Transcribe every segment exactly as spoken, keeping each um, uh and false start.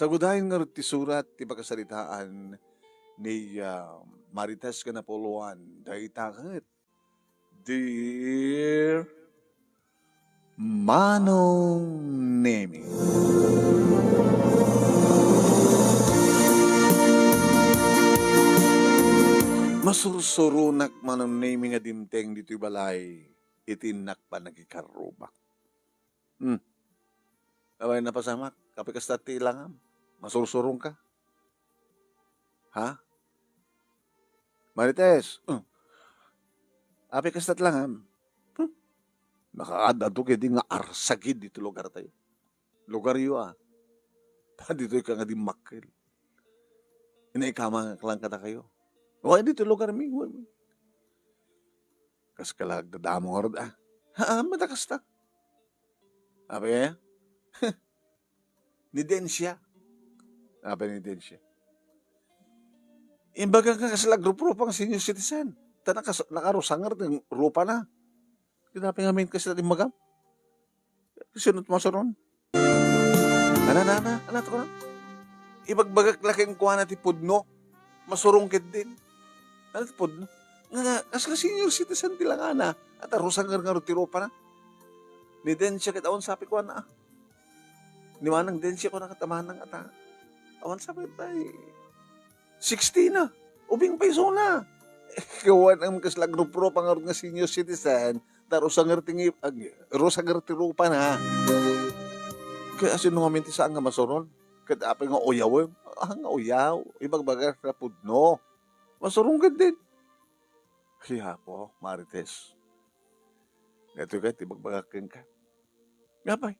Tagudayen ngarud ti surat ti pakasaritaan ni, ah, Marites ken Apolloan. Dayta ket, Dear Manong Nemi. Masursuronak, Manong Nemi, nga dimteng ditoy balay iti innak panagikarrubak. Hmm. Apay, napasamak, apay kasta ti langam? Masursuronka? Ha? Marites, hmm. Apay kasta ti langam? Hmm. Nakaad-adu ketdi nga arsagid ditoy lugartayo. Lugaryo, a. Ta ditoy ka nga dimmakkel. Inaikama lang kadakayo. Wa, ditoy lugarmi. Wa, wa. Kas ka la agdadamo ngarud, a. Ha, mata kasta. Apay aya? Ni Dencia. Apay ni Dencia? Imbaga nga kasla agruprupa nga senior citizen. Ta nakas-, nakarusanger ti rupana. Ket apay ngamin kasla ti imbagam? Sino ti masurong? Ana, ana, ana, ana, to, ana. Ibagbagak la kenkuana ti pudno. Masurong ketdin. Ano ti pudno? Nga, nga, kasla senior citizen ti langana. Ata, rusanger ngarud ti rupana. Ni Dencia ket awan sapay kuana, a. Ni Manang Dencia kuana ket a Manang, ata. Awan sapay tay. Sixteen na. Ubing pay isuna. Kawan a kasla agruprupa ngarud nga senior citizen. Ta rusanger ti ngi-, ag-, rusanger ti rupana. Ket asino ngamin ti saan nga masurong? Ket apay nga uyaw, a, nga uyaw. Ibagbagak la pudno. Masurong ketdin. Ay, Apo, Marites. Daytoy ket ti ibagbagak kenka. Apay,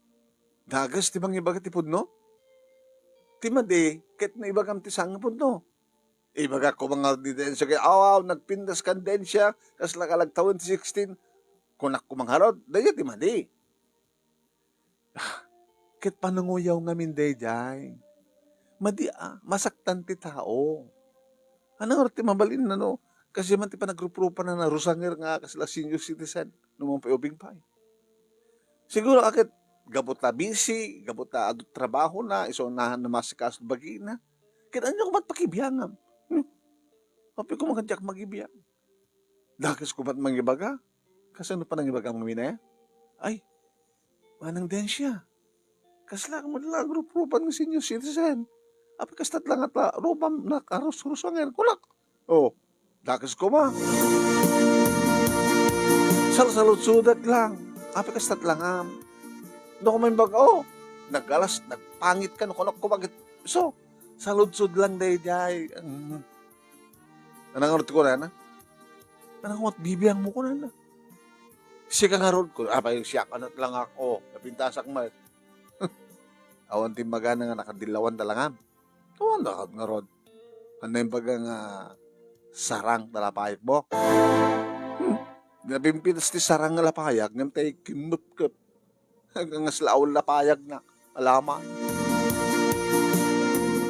dakes ti mangibaga ti pudno? Ti madi, ket naibagam ti saan nga pudno. Ibagak koma nga ni Dencia ket, aw, aw, nagpintas kan Dencia, kasla kalagtawen ti sixteen. Kunak koma ngarud, dayta ti madi. Ah, ket pananguyaw ngamin daydiay. Madi a, masaktan ti tao. Ania ngarud ti mabalin, no? Kastoy man ti panagruprupana, narusanger nga kasla senior citizen, no man pay ubing pay. Siguro a ket gapu ta busy, gapu ta adu trabahona, isu na, namasikaso ti bagina. Ket ania koma ti pakibiangam? Hmm? Apay koma ket diak makibiang. Dakes koma ti mangibaga. Kasano panangibagam ngamin aya? Ay, Manang Dencia, kasla met la agruprupan nga senior citizen. Apay kasta la nga ta rupam nakarusrusanger kunak. O, dakes koma. Salsaludsodak lang. Apay kasta la nga. No koma imbag, o, nagalas, nagpangit ka, no kunak koma ket, so, saludsod lang daydiay. Mm. Ania ngarud ti kunana? Ania ngarud bibiangmo kunana? Sika ngarud, kun-, apay, siak, ano, lang ako, napintasak met. Awan ti imbagana nga nakadillawan ta langam. Awan, ngarud. Ania imbaga nga sarang ta lapayagmo? Hmm. Napimpintas ti sarang nga lapayak, ngem tay kimmepkep. Nga sla awan lapayagna. Alaman.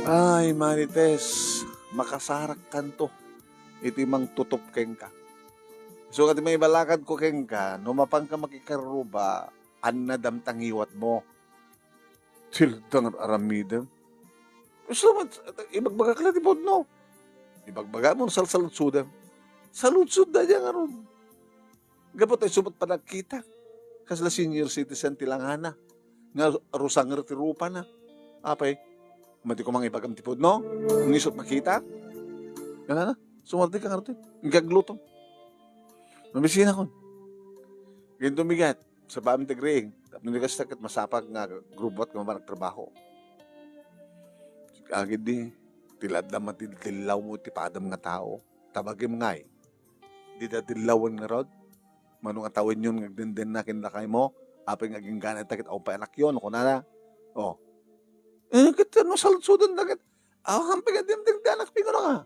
Ay, Marites, makasarakkanto iti mangtutup kenka. Isu nga ti maibalakadko kenka, no mapanka makikarruba, annadam ta ngiwatmo. Tilda nga aramidem. Isu met, ibagbagak la ti pudno. Ibagbagam no salsaludsodem. Saludsod daydiay ngarud. Gapu ta isu met panagkitak. Kasla senior citizen ti langana. Nga rusanger ti rupana. Apay, madi koma nga ibagam ti pudno? Nga isu met makita? Yan na, sumardeng ka ngarud. Nga agluto. Mamisinakon. Ginto migat. Sa pamintagriing, tapno di kasta ket masapag nga grubot nga managtrabaho. Agid di, ti ladda matidillawmo ti padam nga tao. Tabagim ngay, dida dillawen ngarud, mano nga tawenyon nga agdendenna ken lakaymo, apay nga agingganay ta ket awan pay anakyo, no kunana. O. Eh, ket no saludsoden da ket, awan pay nga dimdem ti anakmi, kunana.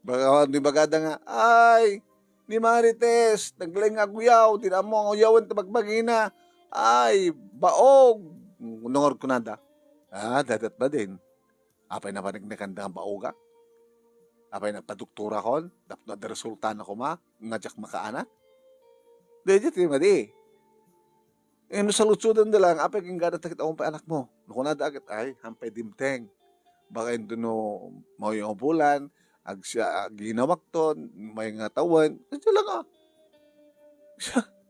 Baka, di bagada nga, ay, ni Marites, naglaing nga aguyaw, di na ammo nga uyawen ti bagbagina. Ay, baog. Nungor kunada. Ah, dadat ba din? Apay napaneknekanda nga baogak? Apay nagpadoktorakon? Tapno adda resultana koma nga diak makaanak? Daydiay ti madi. Eh, no saludsoden da lang, apay ginggada ta ket awan pay anakmo? No kunada ket, ay, hampay dimteng. Baka intono maubulan, agsiya-, aginawakton, may nga tawen, iti lang, ah.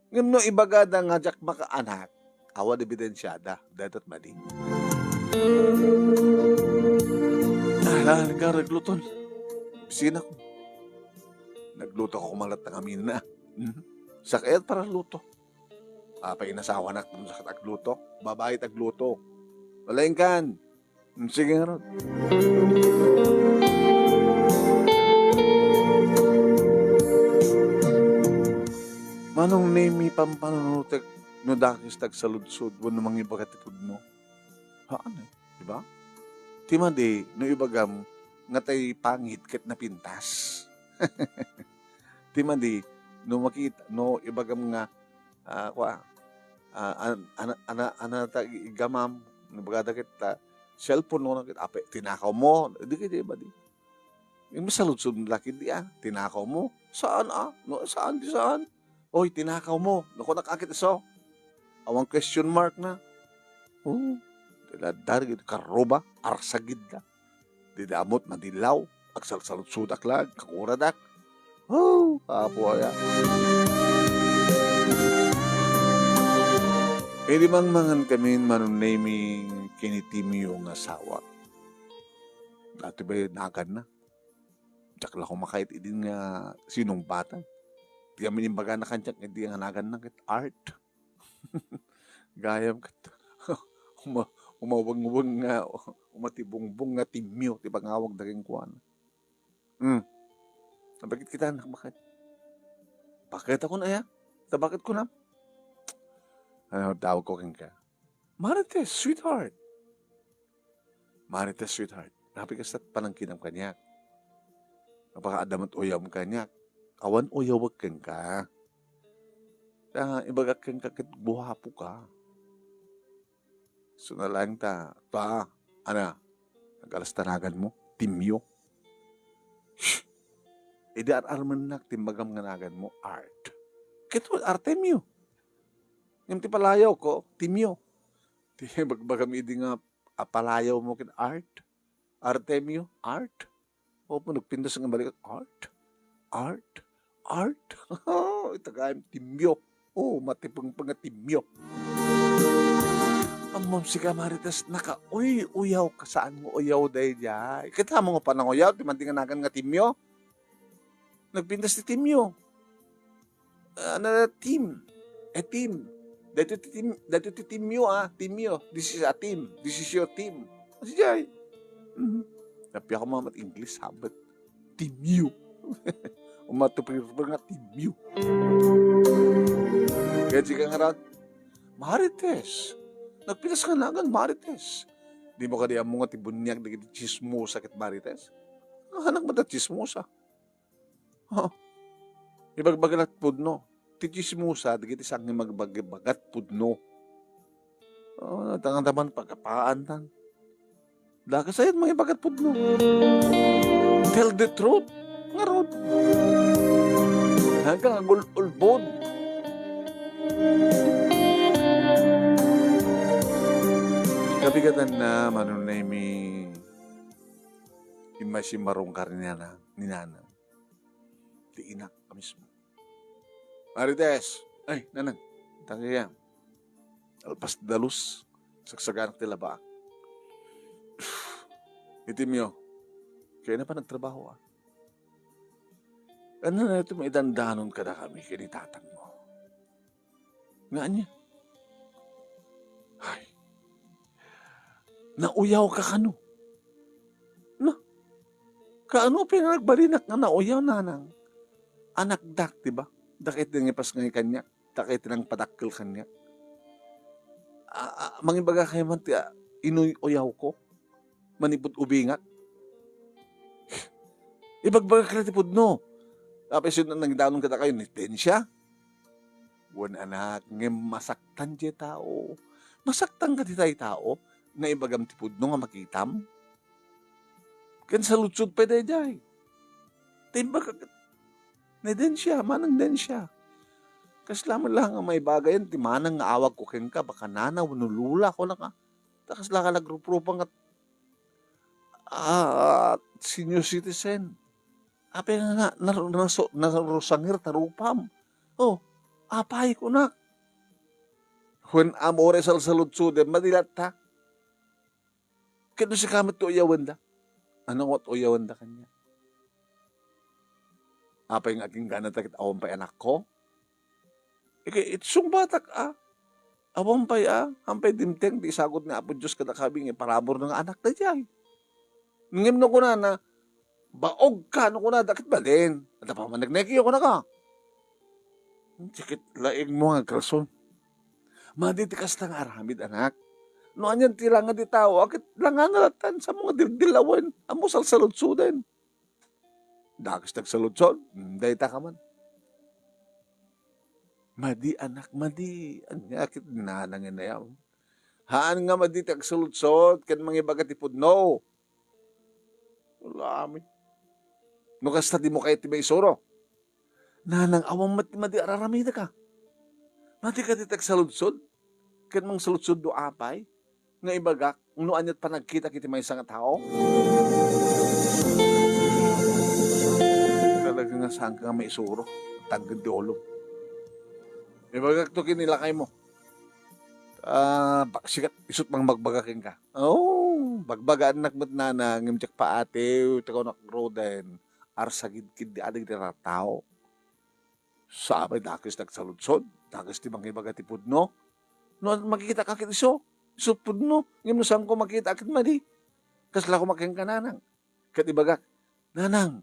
Ngem no ibagada nga diak makaanak, awan ebidensiada, daytoy madi. Ala, nagluton. Bisinako. Nagluto ako malat ng amina. Mhm. Sakit para luto. Apay inasawanak no sakit agluto. Babae ti agluto. Wala ingkan. Hmm, sige ngarud. Manong Nemi, pampanunutek no dakes ti agsaludsod wenno mangibaga ti pudno. Haan, eh, di ba? Ti madi, no ibagam nga tay pangit ket napintas. Ti madi, no makita, no ibagam nga, ah, kua, ah, an-, ana, ana, ana ta igamam, no bagada ket ta cellphone no ket ape, tinakaw mo, di kay di madi. Yung masaludsod mo laki di, ah, tinakaw mo. Saan, ah? No, saan, di saan? Oy, tinakaw mo. Naku, nakakit iso. Awan question mark na. Oh, dila dar gid karuba, arsagid da. Dida amot madilaw, agsalsaludsudak la, kakuradak. Oh, apo aya. Idi mangmangan kami, Manong Nemi, ken ni Timio nga asawa. Dati ba nagan na? Diak la kumakait idin nga sinungbatan. Ti amin imbagana kaniak idi nga naganna ket art. Gayam ket uma-, umawangwang nga, umatibungbong nga Timio ti pangawagda kenkuana. Hmm. Bakit kita anak, bakit? Bakit ako na ya? Ta bakit ko na? Ano tawag ko kenka? Marites, sweetheart. Marites, sweetheart. Napay kasta panangkinam kaniak. Napakaadda met uyawem kaniak. Awan uyawek kenka. Ta ibagak kenka ket guapo ka. So, na laeng ta, ta, ana, nagalas ta nagan mo, Timio. Shh! Idi ar-armennak, timbagam nga nagan mo, Art. Ket Artemio. Ngem ti palayaw ko, Timio. Ti bagbagam idi nga, a, palayaw mo ken Art. Artemio, Art. Opo, nagpintas nga balik, Art, Art, Art. Ita gayam Timio. Oh, matipengpeng nga Timio. Ammom sika, Marites, nakauy-uyaw ka, saan nga uyaw daydiay? Kita mo nga pananguyaw, ti madi nga nagan nga Timio. Nagpintas ti Timio. Another team. A team. Daytoy ti team, daytoy ti team yo, ah. Team yo. This is a team. This is your team. Sadiay. Mhm. Napay ako mamat English, sabet. Team yo. Umatupirpir nga team yo. Kaya di ka nga ran, Marites. Nagpinas ka nagan, Marites. Di mo kadi ammo nga ti bunniag dagiti chismosa ket Marites? Ang anak mo da chismosa. Ha? Ibagbaga lat pudno. Ti chismosa, dagiti saan nga magbagbagat pudno. Oh, tangadaman pagkapaantan. Dakas ayat mangibagat pudno. Tell the truth. Ngarud. Hanggang agul-ulbod. Kabigatan na, Manong Nemi. Immay simmarungkar ni Nana, ni Nana. Ti inak a mismo. Marites! Ay, nanang, tanggaya. Alpas dalus, sagsaganak ti labaak. Itimyo, kaya na pa nagtrabaho, ah. Ano na ito maidandanon kada kami, kini tatang mo? Nga anya? Ay. Nauyaw ka kano? Na? Kaano pay nga nagbalinak nga nauyaw, nanang? Anakdak, di ba? Dakay ti nangipas nga kaniak. Dakay ti nangpadakkel kaniak. A, a, mangibaga kayo man ti, a, inuy-uyaw ko. Manipud ubingak. Ibagbagak la ti pudno. Tapos yun, nangdanon kada kayo, ni Tensya. Wen, anak, ngem masaktan diay tao. Masaktan ka ti tay tao nga ibagam ti pudno nga makitam? Ken saludsod pay daydiay. Timbag, ni Densya, manang Densya. Kasla man lang nga maibagayan ti manang nga awag ko kenka, baka nana wenno lula ko lang, ah. Ta kasla ka nagruprupang ket, ah, senior citizen. Apay nga, nga, nar-, naso-, narusangir ta rupam. Oh, apay, kunak. Wen, amore salsaludsodem, madi latta. Ket no sika met ti uyawenda, ania nga uyawenda kaniak? Apay nga aginggana ta ket awan pay anakko? Ket iti sungbatak a, awan pay a, awan pay dimteng ti isagut ni Apo Dios kadakami nga iparaburna nga anak daydiay. Ngem no kunana, "Baogka," no kunada, ket balin. Adda pay maneknekiyo, kunaka. Ti ket laingmo nga agrason. Madi ti kasta nga aramid, anak. No anian ti langa ti tao, a ket langana lattan, saanmo nga dildilawen, ammo salsaludsoden. Dakes ti agsaludsod, hmm, dayta ka man. Madi, anak, madi. Ania ket nanang inayam? Haan nga madi ti agsaludsod ken mangibaga ti pudno. Wala amin. No kasta, dimo kayat ti maisuro. Nanang, awan met ti madi a raramidek a. Madi kadi ti agsaludsod ken mangsaludsod no apay nga ibagak no aniat panagkitak iti maysa nga tao? Talaga nga saanka nga maisuro. Tangken ti ulom. Ibagak to ken ni lakaymo. Ah, baksikat, isu't mangbagbaga kenka. Oh, bagbagaannak met, nanang, ngem diak paatiw, ti kunak, Roden, arsagidkid ti adagiti tattao. Sapay dakes ti agsaludsod, dakes ti mangibaga ti pudno. No makita ka ket isu, isu pudno, ngem no saanko makita ket madi. Kasla koma kenka, nanang. Ket ibagak, "Nanang,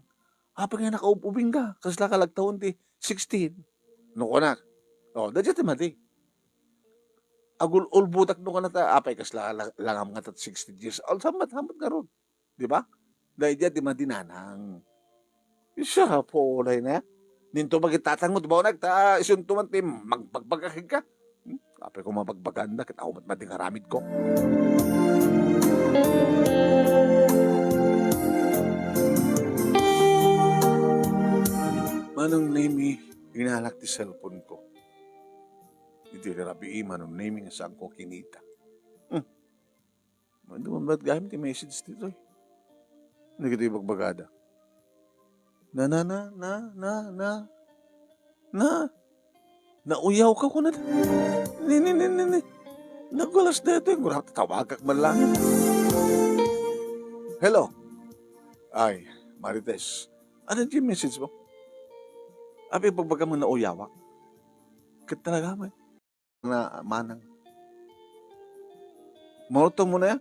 apay nga nakaub-ubingka? Kasla ka lagtaon ti sixteen?" No kunak, "Oh, dayta ti madi." Agul-ulbotak no kunata, "Apay kasla la-, langam ngata ti sixteen years old?" Sambat-sambat ngarud. Di ba? Daydiay ti madi, nanang. Siya, pulay na. Ninto magitatangod ba, unag, ta isunto man ti magbagbaga kenka. Hmm? Apay ko mabagbagan da, ket awan met madi nga aramidko. Manong Nemi, inalak ti cellphone ko. Iti rabii, Manong Nemi, nga saanko kinita. Hmm. Dumambat gayam ti message ditoy. Dagiti ibagbagada. Na, na, na, na, na, na, na. Nauyaw ka, kunada. Ni, ni, ni, ni, ni. Nagwalas daytoy, gura tawagak man lang. Hello. Ay, Marites. Ano yung message mo? Abi, ibagbagam nga nauyawak. Ket talaga, man. Na manang. Maurtong mo na ya?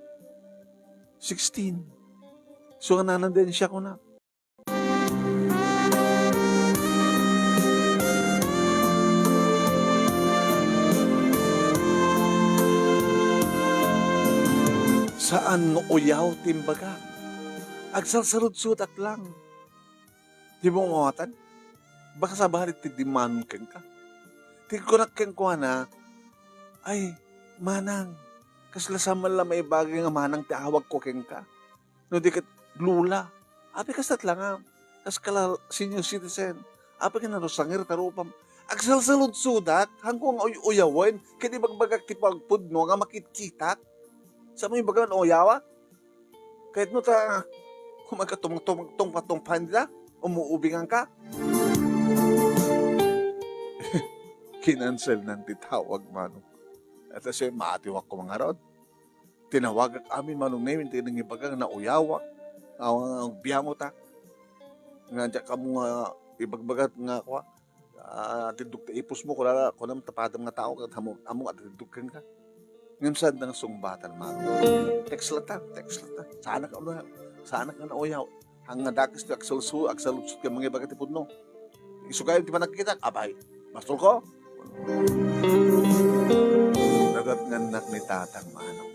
Sixteen. So, nga nanandyan siya ko na. Saan nga uyaw ti imbaga? Agsalsaludsudak lang. Di mo ngawatan? Baka sabali ti dimanon kenka. Ti kunak kenkuana, "Ay, manang, kasla sa man la maibagay nga manang ti awagko kenka. No di ket lula, apay kastat la nga, kas kala senior citizen, apay nga narusangir ta rupam." Agsalsaludsudak, hanko nga uy-uyawen, ket ibagbagak ti pagpudno nga makitkitak. Sa mo ibaga nga uyawak? Kayatmo ta, kumaga tumang-tumang, tungpa-tungpaen dita? Umuubingan ka? Kinanselnan ti tawag, manong. At siya, maatiwak ko mangarod. Tinawagak amin, Manong Nemi, ti nangibaga nga nauyawak. Awan nga agbiango ta. Nga diak ammo nga ibagbagat nga, kua, ah, ti dukta ipus mo, kuna, kunam tapadam nga tao, ket ammo, ammo nga ti dukta kenka. Ngem saan nga sungbatan, Manong? Text latta, text latta. Saanak, ano, saanak nga nauyaw. Haan nga dakes ti agsalsu-, agsaludsod ken mangibaga ti pudno. Isu gayam ti panagkitak, apay, bastol ko? Nagatngannak ni Tatang Manong.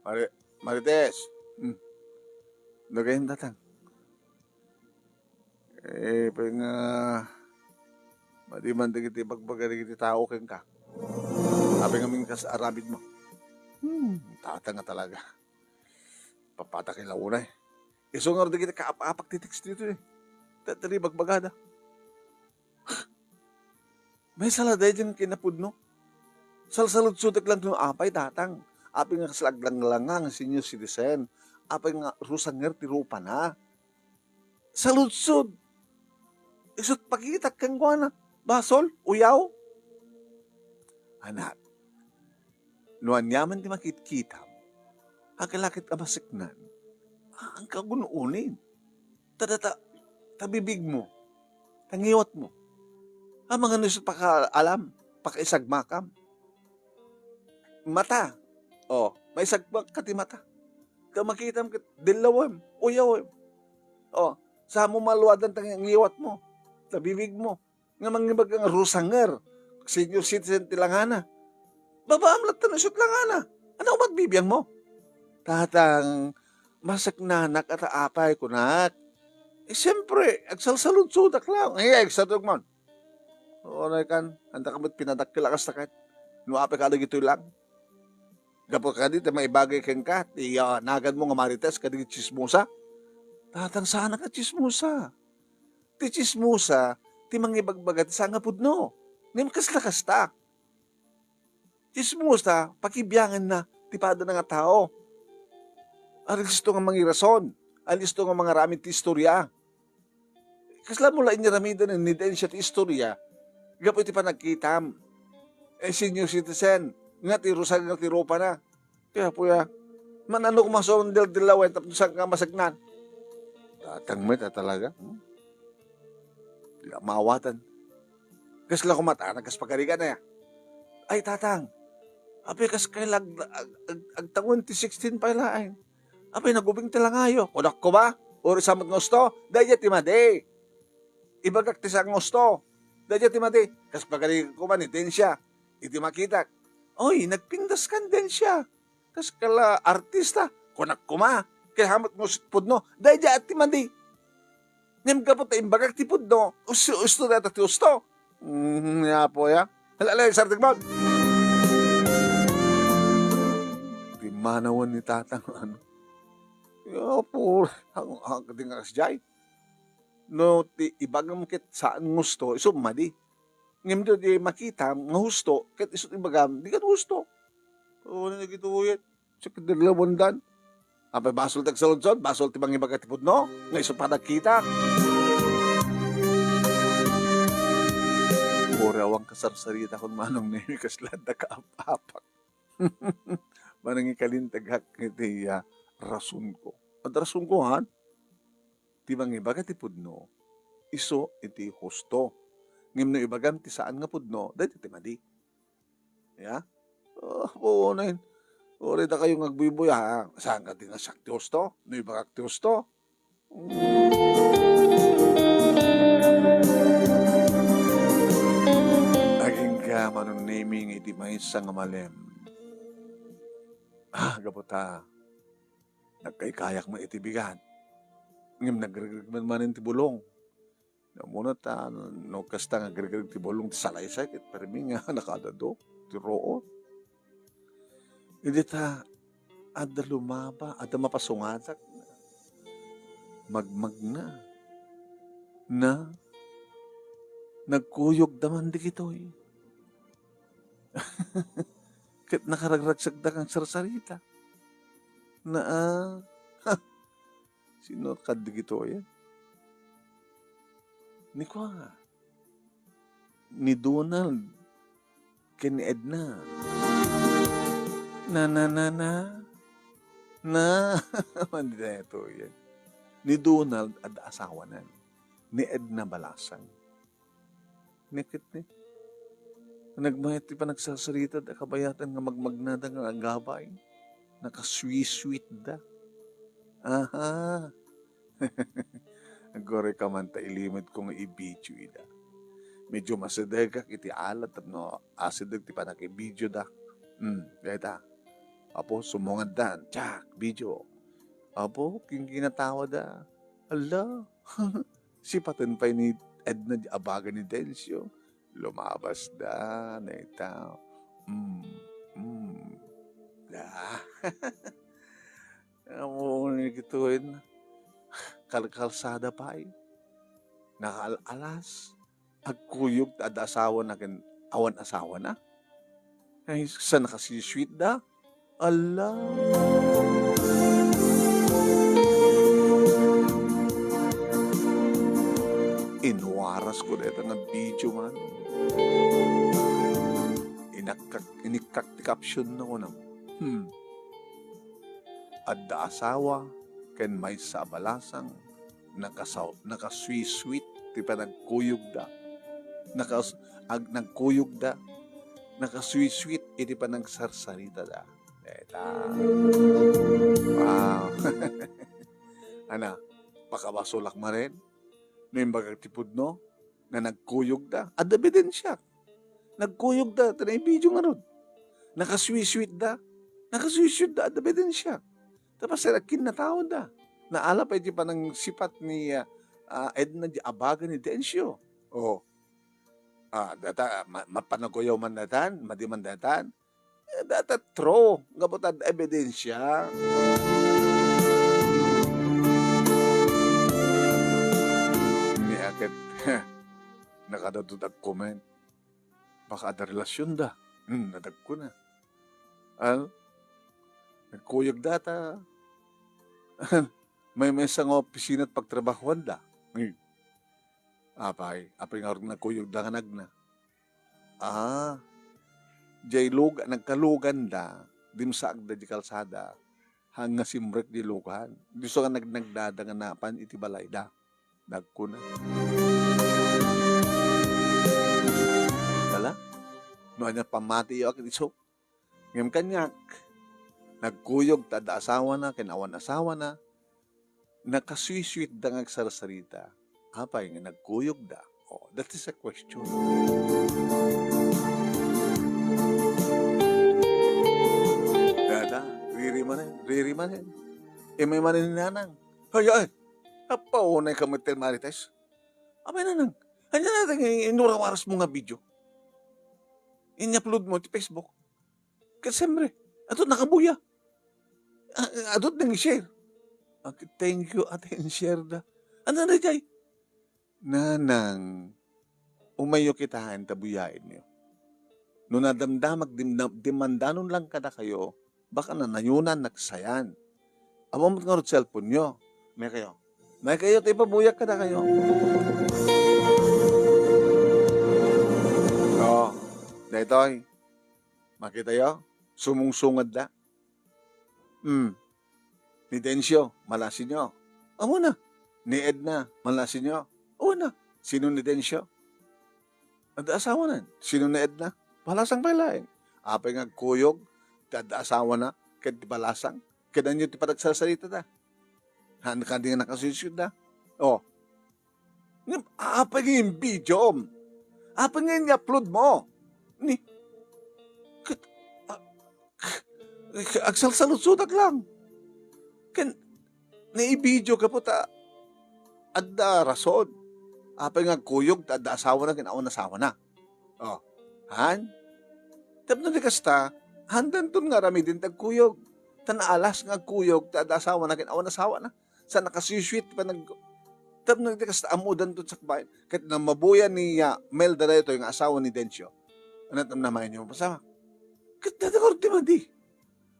Mari-, Marites. Hmm. Nagayam, Tatang. Eh, pay nga, madi man dagiti ibagbaga dagiti tao kenka. Apay ngamin kas aramid mo? Hmm, Tatang nga talaga. Papatay ka la unay. Isu ngarud dagiti kaap-apak ti text ditoy. Tatari bagbagada. Maysa la daydiay nga kinapudno. Salsaludsodek lang no apay, tatang. Apay nga kasla aglanglanga nga senior citizen. Apay nga rusanger ti rupana. Saludsod. Isut' pakitak kenkuana. Basol, uyaw. Anak, no aniaman ti makitkitam, agkalakit a maseknan, agkagun-unin. Ta data, ta bibigmo, ta ngiwatmo. Amangan no isut' pakaalam, pakaisagmakam. Mata. O, maisagmak ka ti mata. Ta makitam ket dillawem, uyawem. O, samo maluadan ta ngiwatmo, ta bibigmo. Nga mangibaga nga rusanger, senior citizen ti langana. Babaam latta no isut' langana. Ania met bibiangmo? Tatang, maseknanak a ta apay, kunak. Eh, siempre, agsalsaludsodak lang. Eh, agsadog man. Uray kan, anta ka met pinadakkel a kasta ket. No apay ka dagitoy lang. Gapu kadi, ti maibagay kenka, ti, ah, naganmo nga Marites, kadi tsismosa. Tatang, saanak a tsismosa. Ti tsismosa, ti mangibagbaga ti saan nga pudno. Ngem kasla kasta. Tsismosa, pakibianganna ti padana nga tao. Alisto nga mangirason, alisto nga mangaramid ti istoria. Kasla mo la inyaramidan ni Dencia ti istoria, gapu iti panagkitam. Eh, senior citizen, nga ti rusa, nga ti rupana. Kaya po ya, man-ano ko maso ang dil-, dilawen, tapno saan ka maseknan? Tatang met a talaga. Hmm? Di ka maawatan. Kasla ko mata, nagkaspagarigan na ya. Ay, tatang, apay kas kay lag-, ag-, ag-, agtangon ti sixteen pay laeng. Apay nagubing ti langayo. Kunak ko ba? Uri sa met nga usto? Daydiay ti madi. Ibagak ti saan nga usto. Daydiay ti madi. Kas pagarigan ko man ni Dencia. Iti makitak. Oy, nagpintas kan Dencia. Kas kala artista. Kunak ko ma. Kay hamat nga usto pudno. Daydiay ti madi. Ngem gapu ta imbagak ti pudno, usto, usto dayta ti usto. Mm, ya po, ya. Hala, hala, Sir Tigmon. Pimmanawen ni Tatang, ano? Ya po, ang, ang, di nga kasjay. No, ti ibagam ket saan nga usto, isu madi. Ngem di, di makitam nga husto, ket isu ti ibagam, di ket husto. O, ano na gituyen? Sakit na lawandan. Apay basol ti agsaludsod, basol ti mangibaga ti pudno, nga isu panagkita. Uray awan kasarsarita kun manong nemi kasla adda kaapapak. Manangikalintagak iti, ah, rason ko. At rason ko, han? Ti mangibaga ti pudno, isu iti husto. Ngem no ibagam ti saan nga pudno, dayta ti madi. Ya? Oh, puonen. Uray dakayo nga agbuybuya, ha? Saan ka ti nga siak ti husto? No ibagak ti husto? Agingga, Manong Nemi, nga iti maysa nga malem. Ah, gapu ta nagkaykayak met iti bigat. Ngem nagregreg met manen ti bulong. Ammona ta, no kasta nga agregreg ti bulong ti salaysay, ket permi nga nakadado ti ruot. Idi ta, adda lumaba, adda mapasungatak. Magmagna. Na, nagkuyogda man digitoy. Ket nakaragragsakda nga agsarsarita. Na, ah, sino kadagitoy? Ni kua, ni Donald ken ni Edna. Na, na, na, na. Na, madi daytoy. Ni Donald, adda asawanan. Ni Edna Balasang. Nakit ni. Nagmayat ti panagsarsarita da kabayatan nga magmagnada nga agabay. Nakasweet-sweet da. Aha. Aguray ka man ta ilimed ko nga i-video ida. Medyo masidegak iti alat tapno asideg ti panag-i-video da. Hmm, dayta. Apo, sumungaddan. Tsak, video. Apo, kingkinatawa da. Hala. Sipaten pay ni Edna di abaga ni Dencio. Lumabas da, neta. Mm, mm. Da. Amo ni gitoen. Kalkalsada pay. Nakaal-alas. Agkuyog ta adda asawana ken awan asawana. Ay, sa nakasweet-sweet da? Ala. Inwaras ko dayta nga video man. Inakkak-, inikkak ti caption na kunam. Hmm. Adda asawa ken maysa a balasang, nakasaw-, nakasweet-sweet ti panagkuyogda. Nakas-, ag-, nagkuyogda. Nakasweet-sweet iti panagsarsaritada. Deta. Wow. Ana, pakabasolak manen? No imbagak ti pudno, nga nagkuyogda, adda ebidensiak. Nagkuyogda, ta naibidio ngarud. Nakasweet-sweet da. Nakasweet-sweet da, adda ebidensiak. Ta paset, agkinnataoda. Naala pay ti panangsipat ni, ah, ah, Edna di abaga ni Dencio. Oh. Ah, data, ma-, mapanaguyaw man datan, madi man datan. Eh, data true, gapu ta adda ebidensia. Ni aket, nakadadut agcomment. Baka adda relasionda. Hmm, nadagkuna. Ano? Nagkuyog data. Maymaysa nga opisina ti pagtrabahuanda. Hmm. Apay, apay ngarud nagkuyogda nga nagna. Ah, jay lug-, nagkaluganda, dimsaagda di kalsada, haan nga simrek di lugan. Diso nga nagnagdada nga napan iti balayda. Nagkuna. Dala? No ania pamatiyo ket isu? Ngem kaniak, nagkuyog ta adda asawana ken awan asawana, nakasweet-sweetda nga agsarsarita. Apay nga nagkuyogda? Oh, that is a question. Dada, riri manen, riri manen. Imay manen ni Nanang. Ay, ay, apaunay ka met ti Marites. Apay Nanang, ania dayta nga inurawarasmo nga video? In-upload mo ti Facebook. Ket siyempre, adto't nakabuya. Ah, adto't nang-share. Ah, thank you, ate, in-share da. Ania daydiay? Nanang, umayyo kitaen ta buyaenyo. No nadamdamag dim-, dimandanon lang kadakayo, baka nanayonan nagsayan. Ammom met ngarud cellphone-yo. Maykayo. Maykayo ta ipabuyak kadakayo. Oo. Daytoy. Makitayo? Sumungsungadda. Hmm. Ni Dencio, malasinyo. Awan na. Ni Edna, malasinyo. Awan na. Sino ni Dencio? Adda asawanan. Sino ni Edna? Balasang pay laeng. Apay nga agkuyog ti adda asawana ken ti balasang? Ket ania ti panagsarsaritada? Haan kadi nga nakasweet-sweet da? Oh. Ngem, apay nga in-video-m? Apay nga in-upload mo? Ni, ket, a-, agsalsaludsodak lang. Ken, naibidio gapu ta adda rason. Apay nga agkuyog ta adda asawana ken awan asawana? Oh, han? Tapno di kasta, haandanton nga aramiden ti agkuyog. Ta naalas nga agkuyog ta adda asawana ken awan asawana. Sa nakasweet-sweet ti panag-, tapno di kasta, ammodanton sakbayan. Ket no mabuya ni, ah, Melda daytoy nga asawa ni Dencio. Ania ti namnamaenyo, pasamak? Ket dada ngarud ti madi.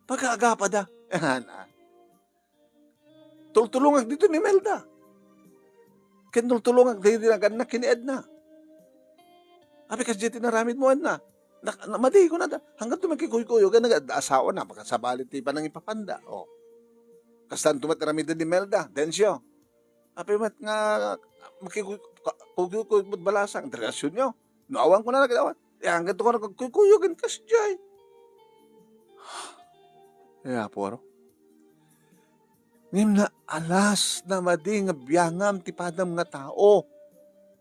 Pagaagapada. Han, ah. Tultulongak ditoy ni Melda. Ken tultulongak daydi nagannak ken ni Edna. Apay kasdiay ti naramidmo, Edna? Na, na, madi, kunada. Hangganto makikuykuyogan, nag-, asawana, baka sabali ti panangipapanda. Oh. Kastanto met aramiden ni Melda, Dencio. Apay met nga makikuy-, ka-, kuykuykuy met balasang, relasyon nyo. No awan, kunana ket awan. Eh, hangganto nga nagkuykuyog ken kasdiay. Eh, Apo, aro? Ngem naalas, namadi nga biangam ti padam nga tao.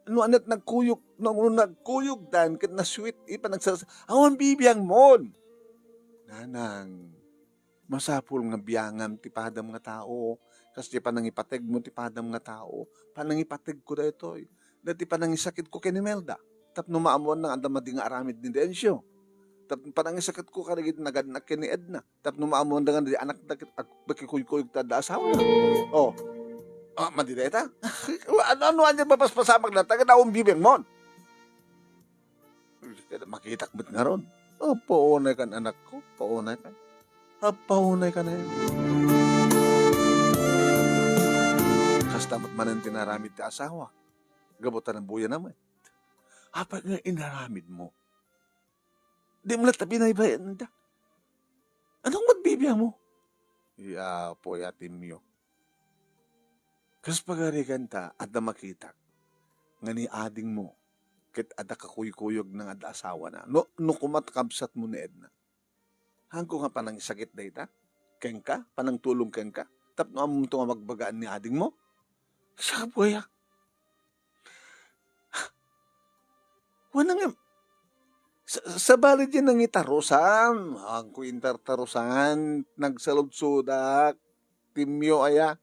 No ania't nagkuyog, no, no nagkuyogdan ket nasweet, ipan nagsas-, awan bibiangmon. Nanang, masapul nga biangam ti padam nga tao, kas ti panangipategmo ti padam nga tao. Panangipategko daytoy. Daytoy panangisakitko ken ni Melda. Tapno maammoanda nga adda madi nga aramid ni Dencio. Tapno panangisakitko kadagiti nagannak ken ni Edna. Tapno maammoanda nga di anakda ket ag-, makikuykuyog ta adda asawana. Oh. Ah, madi dayta? Ano, ano, ania mapaspasamak dayta? Ket awan bibiangmon. Makitak met ngarud. Apo unay kan, anakko, apo unay kan. Apo unay kan, eh. Kasta met manen ti inaramid ti asawa. Gapu ta nabuya na met. Apay nga inaramid mo? Di mo latta binaybay-an da. Anong magbibiya mo? Ya, apo, ya, Timio. Kas pagarigan ta, adda makitak nga ni ading mo, ket adda kakuykuyog nga adda asawa na. No, no kumat kabsat mo ni Edna. Hangko nga panangisakit dayta? Kenka? Panangtulong kenka? Tapno ammoto nga magbagaan ni ading mo? Siya, buya. Wana nga, sa-, sabali di nangitarusan. Hangko intartarusan, nagsaludsodak. Timio aya.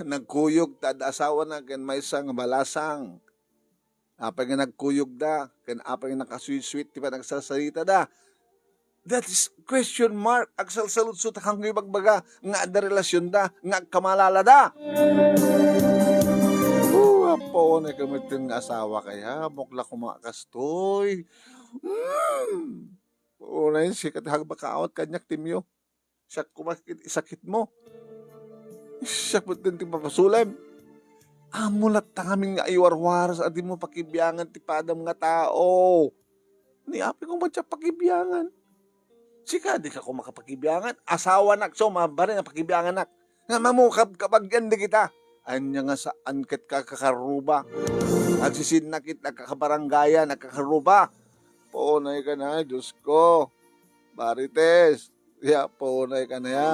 Nagkuyog ta adda asawa na ken maysa nga balasang. Apay nga nagkuyog da, ken apay nga nakasweet-sweet ti panagsasalita da. That is question mark. Agsalsaludsod ta kanggo ibagbaga nga adda relasyon da, nga agkamalala da. Oh, apo, unay ka met nga asawa kaya, mukla kuma kastoy. Mm. Unay, sikat hagbakaawat kaniak, Timio. Siak koma ket isakit mo. Siak met ti papasulem. Ammo latta ngamin nga iwarwaras a di mo pakibiangan ti padam nga tao. Ni apay koma ti pakibiangan. Sika, di ka koma kapakibiangan. Asawanak, so, mabarin a pakibianganak. Nga mamukab kabagian di kita. Anya nga saan ket kakakaruba. Agsisinna ket nagkakabarangayan, nagkakaruba. Punay ka na, Diyos ko. Marites, ya, punay ka na ya.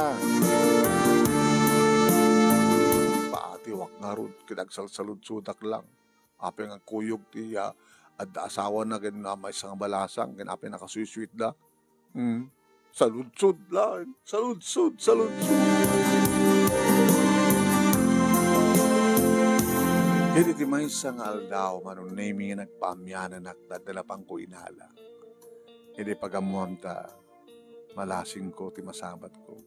Paatiwak ngarud, ket agsalsaludsodak lang. Apay nga kuyog ti, ah, adda asawa na ken na maysa nga balasang, ken apay nakasweet-sweet da. Hmm. Saludsod lang. Saludsod, saludsod. Ket iti maysa nga aldaw, Manong Nemy, nga nagpaamiananak, dadalapanko inala. Idi pagammoam ta, malasingko ti masabatko.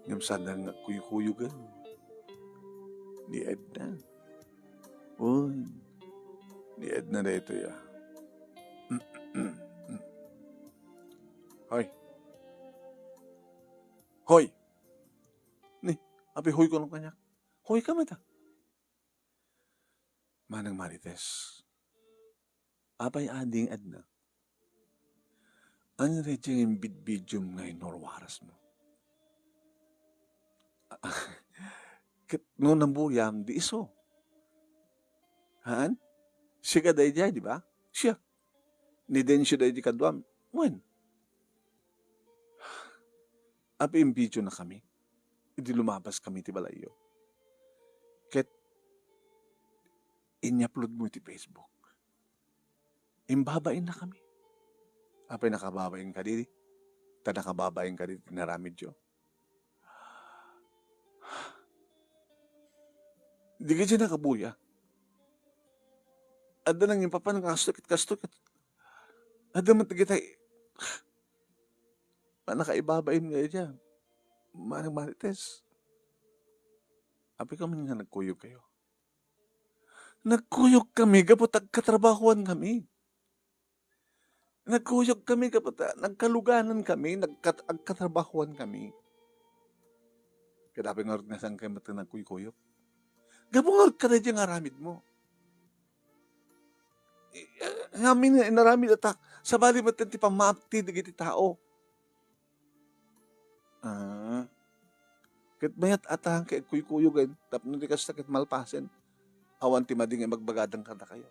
Ngem saan nga kuykuyugan ni Edna. Uy, ni Edna daytoy, ah. Hoy. Hoy! Ni, apay hoy kuno kaniak. Hoy ka met, ah. Manang Marites, apay ading Edna? Ania daydiay nga imbidbidiom nga inwarwaras mo? Ket no nabuyam, di isu. Haan? Sika daydiay, di ba? Siak. Ni Dencio daydi kaduam. Wen. Apay imbidionakami idi lumabaskami ti balayyo. Ket inyuplodmo iti Facebook. Imbabainnakami. Apay nakababain kadi? Ta nakababain kadi ti inaramidyo? Di gaydiay nakabuya. Adda nangipapan nga kasto ket kasto ket. Adda met dagitay. Pannakaibabain nga daydiay. Manang Marites. Apay kami nga nagkuyogkayo? Nagkuyogkami gapu ta agkatrabahoankami. Nagkuyogkami gapu ta nagkaluganan kami, nagkat-, agkatrabahoankami. Ket apay ngarud nga saan kayo met nagkuykuyog? Gapu ngarud kadaydiay nga aramidmo. I-, eh, ngamin nga inaramid ta, sabali met ti pammaapti dagiti tao. Ah. Ket mayat-atahan ket agkuykuyog tapno di kasta ket malpasen. Awan ti madi nga ibagbagadan kadakayo.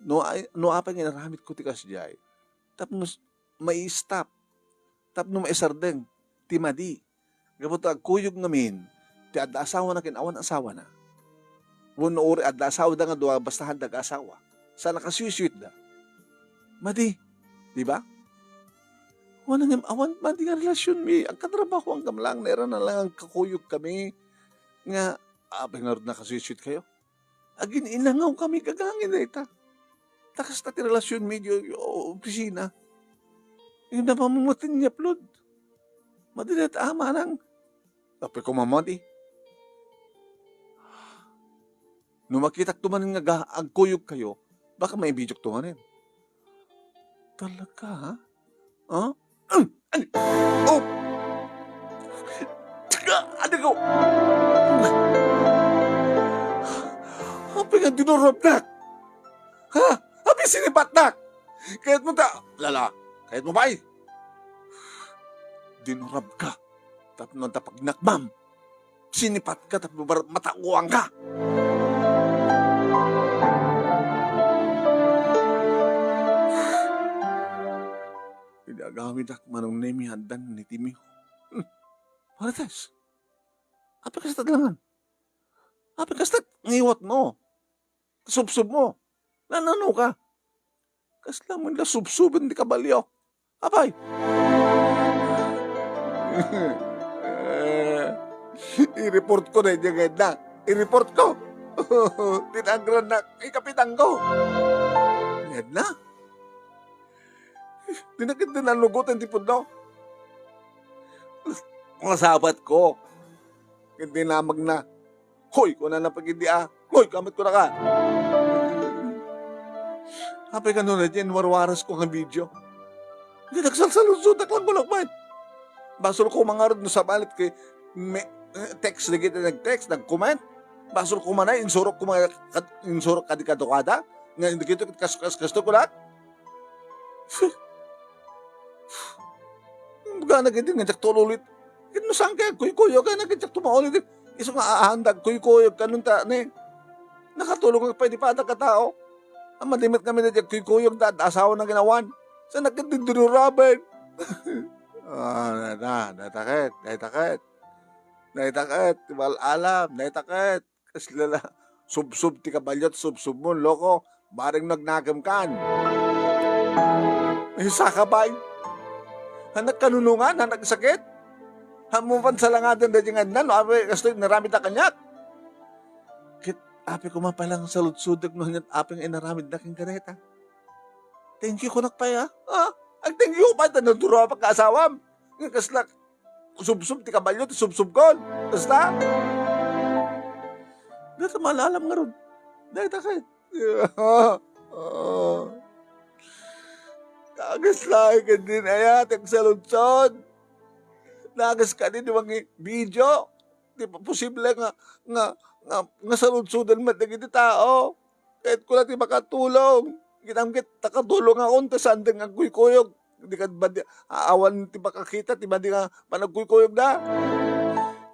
No ay, no apay nga inaramidko ti kasdiay, tapno s-, mai-stop, tapno maisardeng ti madi. Gapu ta agkuyog ngamin ti adda asawana ken awan asawana. Wenno uray adda asawada nga dua, basta adda ag-asawa. Saan a kasweet-sweetda. Madi, di ba? Wen, ngem awan madi nga relasionmi, agkatrabahoankami lang, nairana lang agkakuyogkami nga, apay ngarud nga kasweet-sweetkayo? Agin-inangawkami, gagangin dayta. Ta kasta ti relasionmi idiay opisina. Ngem napamumutin nga inyuplod. Madi dayta a manang. Apay koma madi. No makitakto manen nga ga-, agkuyogkayo, baka maibidiokto manen. talaga, ha? Ha? Ay! Oh! Teka! Ano ko? Apay nga dinurabnak? Ha? Apay sinipatnak? Kayat mo ta, lala, kayat mo ba, eh? Dinurab ka. Tapno ta pagnakmam. Sinipat ka tapno bar-, matakuan ka. Idi agawidak, Manong Nemi, addan ni Timio. Hmm. Marites. Apay kasta langan? Apay kasta ngiwat mo? Subsob mo? Nanano ka? Kasla mo la subsoben ti kabalio. Apay? I-report ko na idiay nga Edna. I-report ko. Tinangran na ikapitang ko. Edna? Di na ket nanugotan ti pudno. Mga sabat ko. Ket dinamagna. Hoy, kunana pagidi a. Hoy, kamet kunaka. Apay kano na diay warwaras ko nga video? Di nagsalsaludsodak lang balak met. Basol ko mangarod no sabalit kay me-, eh, text dagiti nag-text, nag-comment. Basol ko manay, insurok ko mga kad-, insurok kadi kadukada. Nga, hindi kito, kas-, kas-, kasto ko lang. Baga na gidi nga diak tulol it. Ket no saan kaya agkuykuyog, kaya na gidi diak tumaulit it. Isu nga aanda agkuykuyog, kanun ta, ne? Nakatulong nga pay di pada ka tao. Ang madimet kami na diak kuykuyog, da, da asawa na ginawan. Sa nakit din dinuraben. Ah, na, na, dayta ket, dayta ket. Dayta ket, ti mal-alam, dayta ket. Kasla la, subsob ti kabalio, subsob mo, loko. Bareng no agnakem kan. Ay, sakabay. Anak kanunungan, anak sakit. Ammo pan salangaden da diay nga Edna, no, apay, kastoy, inaramid da kaniak. Ket, apay koma pay lang saludsodek no anian apay nga inaramid da ken kadayta. Thank you, kunak pay, ah. Ah, ag-thank you pay, ta naduraw pagkaasawam. Nga kasla, subsob ti kabalio, ti subsob kon. Basta? Dayta mal-alam ngarud. Dayta ket. Nagas laeng ket din aya ti agsaludsod. Nagas kadi ti mangi-video. Di pa posible nga, nga, nga, nga saludsoden met dagiti tao. Ket kuna ti makatulong. Kinamkit, nakatulong ako, ta saan nga agkuykuyog. Di kad madi, a-, awan ti makakita, ti madi nga panagkuykuyog da.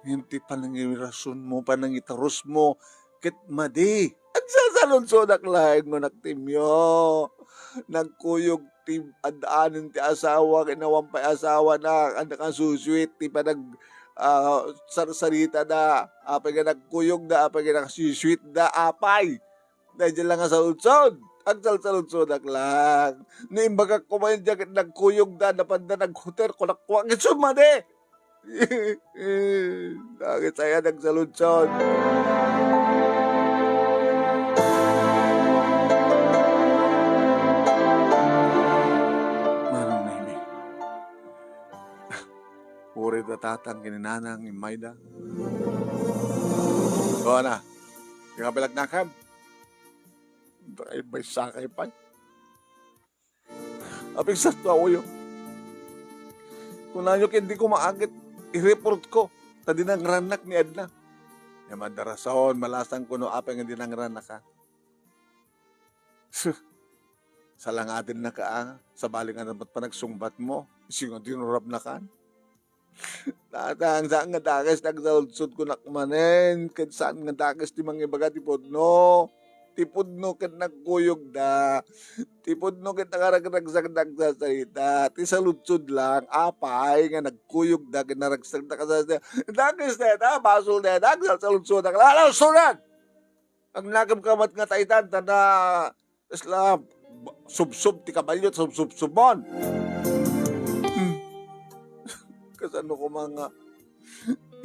Ngem ti panangirason mo, panangitarus mo, ket madi. Agsasaludsodak laeng nga naktimyo. Nagkuyog ti ad-anen ti asawa, ken awan pay asawa na, anda ka susuit ti panag, ah, sarsarita da. Apay nga nagkuyog da, apay nga nakasusuit da, apay. Daydiay lang nga saludsod. Agsalsaludsodak lang. No imbagak koma idiay ket nagkuyog da, napanda naghuter, kunak kua, ket sumadi. Dagit aya nagsaludsod. Manong Nemi. Uray da tatang ken ni nanang immayda. Kuana, ti kabilag nakam. Ay, may sakay pay. Apigsato a uyo. Kunayo ket di ko maagit, i-report ko, ta dinangrannak ni Edna. Ngem adda rason, balasang ko no apay nga dinangrannaka. Sus, salangadennaka, ah, sabali nga naman panagsungbat mo, isu nga dinurabnakan. Tatang, saan nga dakes ti agsaludsod kunak manen, ket saan nga dakes ti mangibaga ti pudno. Ti pudno ket nagkuyogda. Ti pudno ket nakaragsagragsak da agsasarita. Ti saludsod lang, apay nga nagkuyogda ket naragsagda kasasarita. Dakes dayta, basol dayta, agsasaludsodak. Lalaw, sunan! Agnakem ka met nga taitan, ta na, isla, ba-, subsob ti kabalio, subsubsobon. Hmm. Kasano koma nga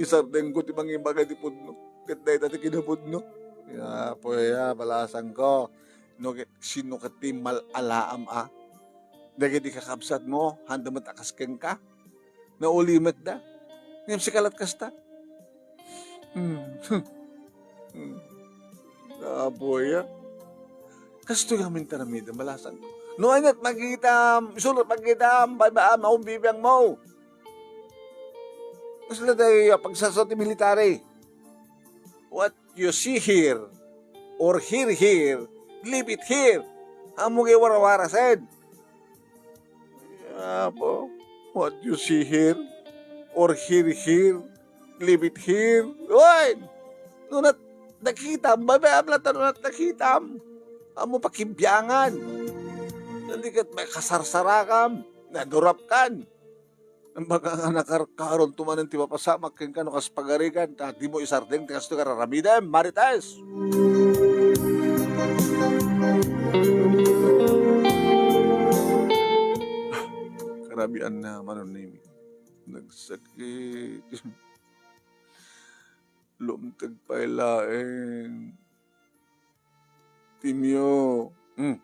isardengko ti mangibaga ti pudno? Ket dayta ti kinapudno. Ya, apo, ya, balasangko. No, sino ket ti mal-alaam a? Dagiti kakabsatmo, haanda met a kas kenka? Naulimetda. Ngem sika lat kasta. Hmm. Hmm. Apo, ya. Kastoy amin ti aramidem, balasang. No aniat makitam, isu met makitam, baybay-am, awan bibiangmo. Kasla tayo, pagsasao ti military. What you see here, or hear here, leave it here. Ammom nga warawarasen. Apo, what you see here, or hear here, leave it here. Oy! No aniat nakitam, baybay-am latta no aniat nakitam. Ammom pakibiangan. Dika met kasarsarakam, nadurapkan. Baka nga nakarkaronto manen ti mapasamak kenka no kas pagarigan, ta dimo isardeng ti kastoy nga aramidem, Marites. Karabian na, Manong Nemi. Nagsakit. Lumteg pay laeng. Timio. Hmm.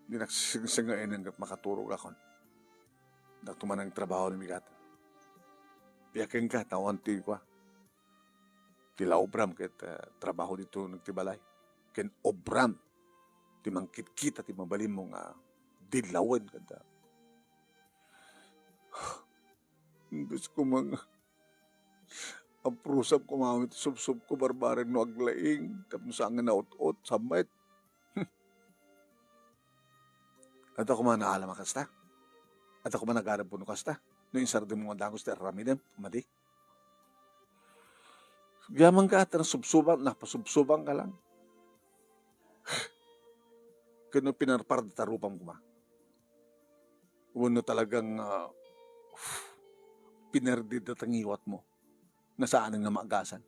Dinak singsingngeg ket makaturogakon. Dakto man nga trabaho ni Migat. Piakenka, tawan ti kua. Ti laobram ket, eh, trabaho dito nagtibalay. Ken obram ti mangkitkita ti mabalinmo nga dillawen kanta. Imbes koma nga aprusam koma met ti supsupko barbareng no aglaing tapno saan nga naut-ot, sammet. Adda koma naalam a kasta? Adda koma nagarem no kasta? No insardengmo nga dagus ti aramidem, madi? Agyamanka ta nasubsuban, napasubsubanka lang. Ken no pinarparda ta rupam koma. Wenno talagang, ah, pinerdida ta ngiwatmo. Nasaanen nga maagasan.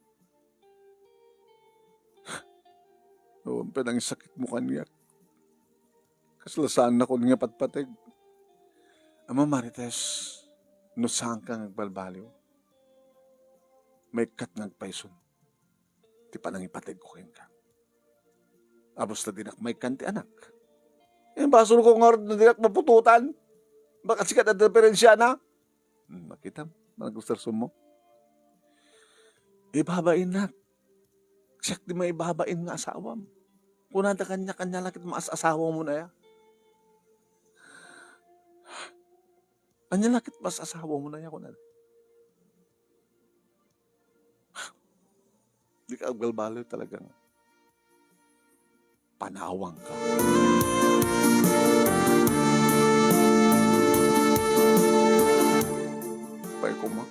Awan pay nangsakitmo kaniak. Kasla saannakon nga patpateg. Ama Marites, no saanka nga agbalbaliw, maikkat nga agpayson ti panangipategko kenka. Apos ta dinak maikkan ti anak. Eh, basolko ngarud no dinak maputotan. Baka sika ti diferensiana. Hmm, makitam, managustarsonmo. Ibabainnak. Siak ti maibabain nga asawam. Kunada kaniak, ania la ket maas-asawamon aya? Ania la ket maas-asawamon aya, kunada. Dika agbalbaliw talaga nga panawangka. Pay koma.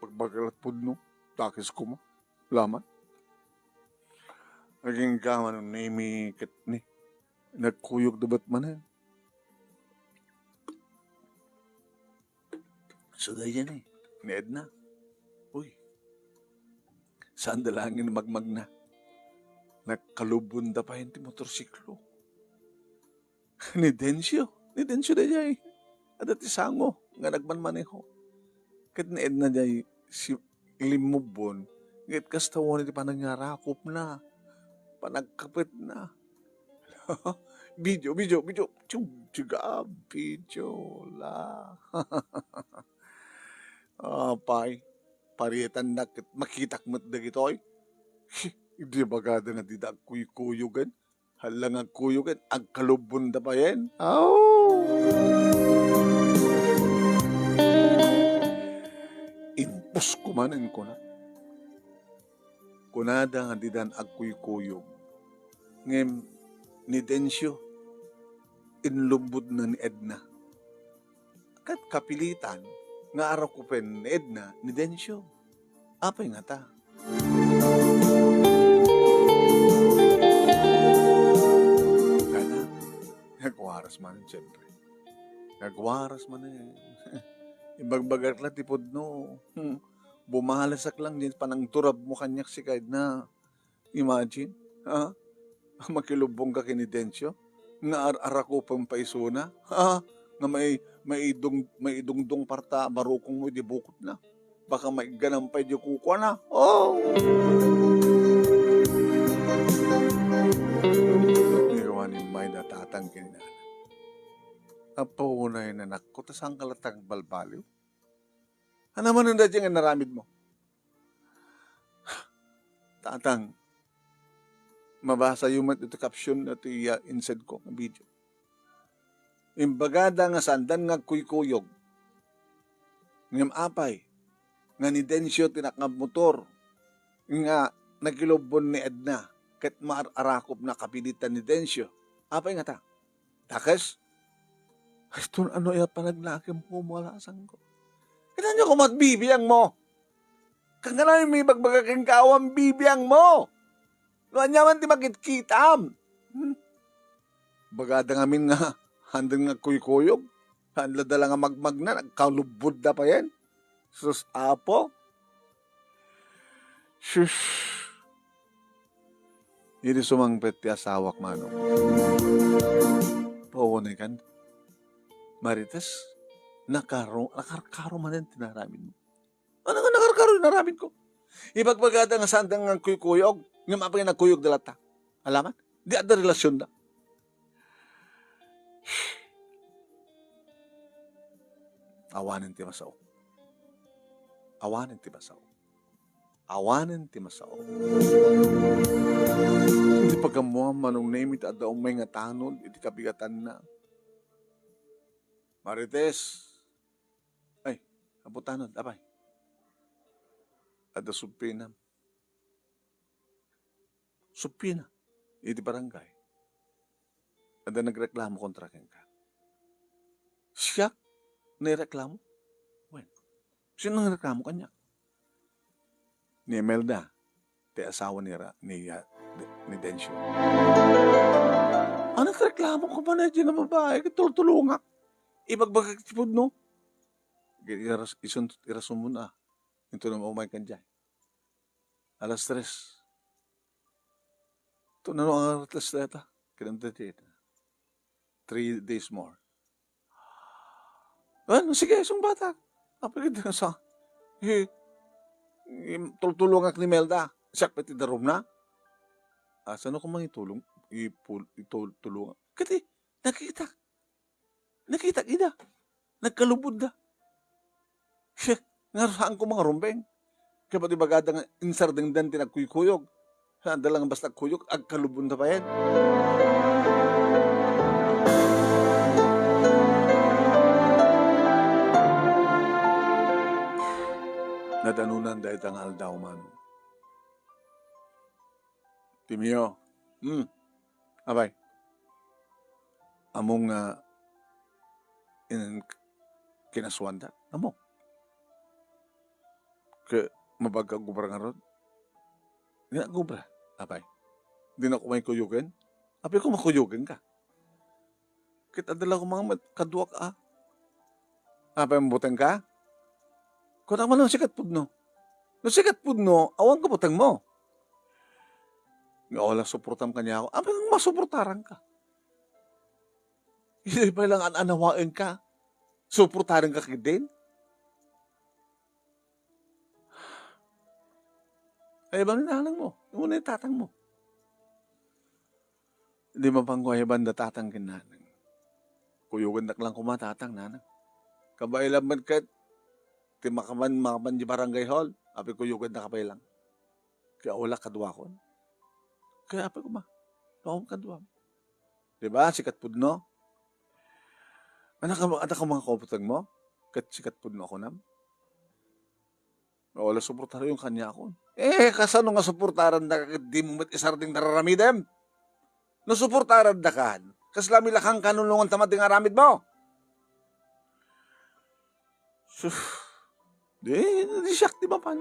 Pagbaglat pudno, dakes koma. Laman. Agingga man ni Nemi ket ni. Nagkuyog da met manen. So, daydiay ni, ni Edna. Uy, saanda laeng nga magmagna. Nagkalubbonda pay ti motorsiklo. Ni Dencio. Ni Dencio daydiay. Adda ti sango nga nagmanmaneho. Ket ni Edna daydiay si-, limmubbon. Ket kasta wen ti panangarakopna. Panagkapetna. Video, video, video. Tiyug, tiyug, ah, video la. Apay, parietannak ket makitak met dagitoy. Idi bagada nga dida agkuykuyogen. Hala nga agkuyog ket agkalubbonda payen. Aw! Impusko manen kuna. Kunada nga didan agkuykuyog. Ngem ni Dencio, inlubbodna ni Edna. Ket kapilitan nga arakupen ni Edna ni Dencio. Apay ngata? Kana, nagwaras manen, siyempre. Nagwaras manen. Ibagbagak la ti pudno. Hmm. Bumalesak lang diay panangturabmo kaniak, sika Edna. Imagine, ha? Makilubbongka ken ni Dencio nga ar-arakupen pay isuna, ha? Nga mai-, maidung-, maidungdong parta a barukongmo idi bukotna. Baka maigganam pay diay kukuana. Oh! Ni Juan immay da tatang ken ni nana. Apo, unay, anakko, ta saanka latta agbalbaliw? Ania manen daydiay nga inaramidmo? Tatang, Mabasayo met iti caption na iti, ah, insend ko nga video. Imbagada nga saandan nga agkuykuyog. Ngem apay, nga ni Dencio ti nakabmotor, nga nakilubbon ni Edna, ket maar-arakop na kapiditan ni Dencio. Apay ngata? Dakes? Ay, tun-, ano ya panaglakemko, malasangko. Kitaenyo koma ti bibiangmo. Kangkanayon mi ibagbaga kenka awan bibiangmo. No ania man ti makitkitam. Hmm? Bagada ngamin nga, handa nga agkuykuyog. Handa la nga magmagna, nagkalubbodda payen. Sus, Apo. Sus. Idi sumangpet ti asawak, Manong. Pawanekan. Marites, nakaro-, nakarkaro manen ti naramidmo. Ano nga nakarkaro ti naramidko? Ibagbagada nga saanda nga agkuykuyog, ngem apay nga nagkuykuyogda latta? Alaman? Di adda relasionda. Awanen ti masaok. Awanen ti masaok. Awanen ti masaok. Iti pagammoam, Manong Nemi, ta adda umay nga tanod iti kabigatanna. Marites. Ay, apo tanod, apay. Adda subpinam. Subpina iti barangay. Adda nagreklamo kontra kenka. Siak naireklamo? Wen, sino nagreklamo kaniak? Ni Imelda, ti asawa ni Ra-, ni, ah, ni Dencio. Ano nagreklamo ka man iti nga babae? Ket tultulongak. Ibagbagak ti pudno. Iras-, isun-, irasumon a. Inton umay ka diay. Alas tres. Ito na no, ang alas tres data. Kinamta ti ita. Three days more. Ano, sige, sungbatak. Apay ket sa, eh, im-, tultulongak ni Imelda. Siak pay ti darumna. Asano ko mangitulong? Ipul-, itul-, tulongak. Ket, eh, nakitak. Nakitak ida. Nagkalubbodda. Siak, nga saanko mangarumbeng. Ket pati bagada nga insardengdan ti nagkuykuyog. Saanda la nga basta agkuyog, agkalubbonda payen. Nadanunan dayta nga aldaw, Manong. Timio. Hmm. Apay. Ammom nga in-, kinasuanda. Ammok. Ket mabaga agobra ngarud. Dina agobra. Apay. Dina ko maikuyogen. Apay ko makuyogen ka. Ket adda la koma met kaduak a. Apay, mabutengka? Kunak man no sikat pudno. No sikat pudno, awan kabutengmo. Nga wala suportam kaniako. Apay, masuportaranka. Iti pay la nga an-anawaenka. Suportarenka ketdin. Ay, bang nanangmo. Una yung tatangmo. Di mapanguayban da tatang ken nanang. Kuyogendak lang koma tatang, nanang. Kabaelan met ket ti makaman, makaman di barangay hall, apay kuyogendak pay lang. Kaya wala kaduakon. Kaya apay koma, paon kaduam. Di ba, sikat pudno? Anak, anak ang mga kapatid mo? Ket sikat pudno ako nam? Wala suportaran yung kanya akon. Eh, kasano nga suportaran da ket di mo met isardeng nararamidem? No suportaran da kan, kasla milakang kanunungan ta madi nga aramid mo? Sus, di, di siak di mapan.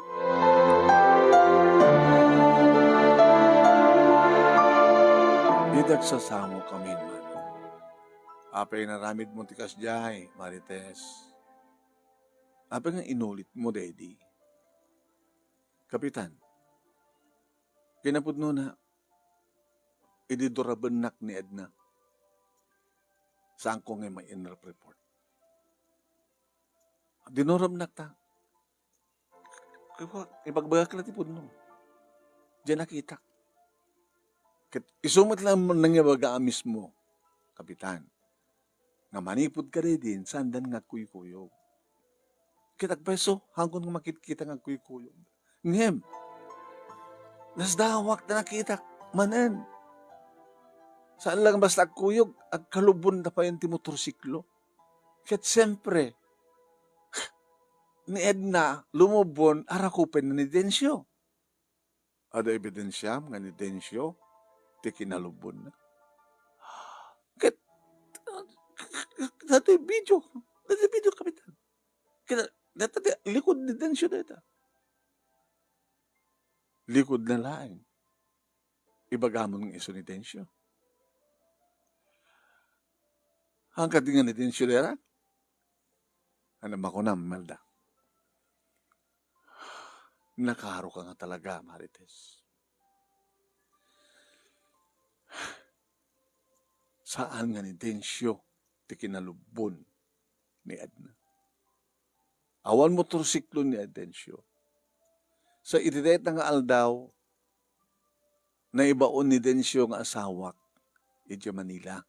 Di dagsasamok amin, Manong. Apay naramid mo ti kasdiay, Marites? Apay nga inulit mo, Daddy? Kapitan, kinapudno na, idi durabennak ni Edna, saanko nga may inrap report. Dinurabnak ta. Iba-, ibagbagak la ti pudno. Diyan nakitak. Ket isu met lang nangibaga a mismo, Kapitan, nga manipud kadaydi, saandan nga agkuykuyog. Ket agpayso, haanko nga makitkita nga agkuykuyog. Ngem, nasdawak ta nakitak. manen. Saan lang basta agkuyog, agkalubbon na payen ti motorsiklo. Ket siempre, ni Edna lumubbon a rakupen ni Dencio. Adda ebidensiam nga ni Dencio ti kinalubbonna? Ket, datoy video. Datoy video, Kapitan. Kita, data ti likod ni Dencio data. Likod na laeng. Ibagamon nga isu ni Dencio. Hangka di nga ni Dencio dera? Ano makunam, Imelda? Nakaro ka nga talaga, Marites. Saan nga ni Dencio ti kinalubbon ni Edna. Awan motorsiklo ni Dencio. Sa iti dayta nga aldaw, naibaon ni Dencio nga asawak idiay Manila.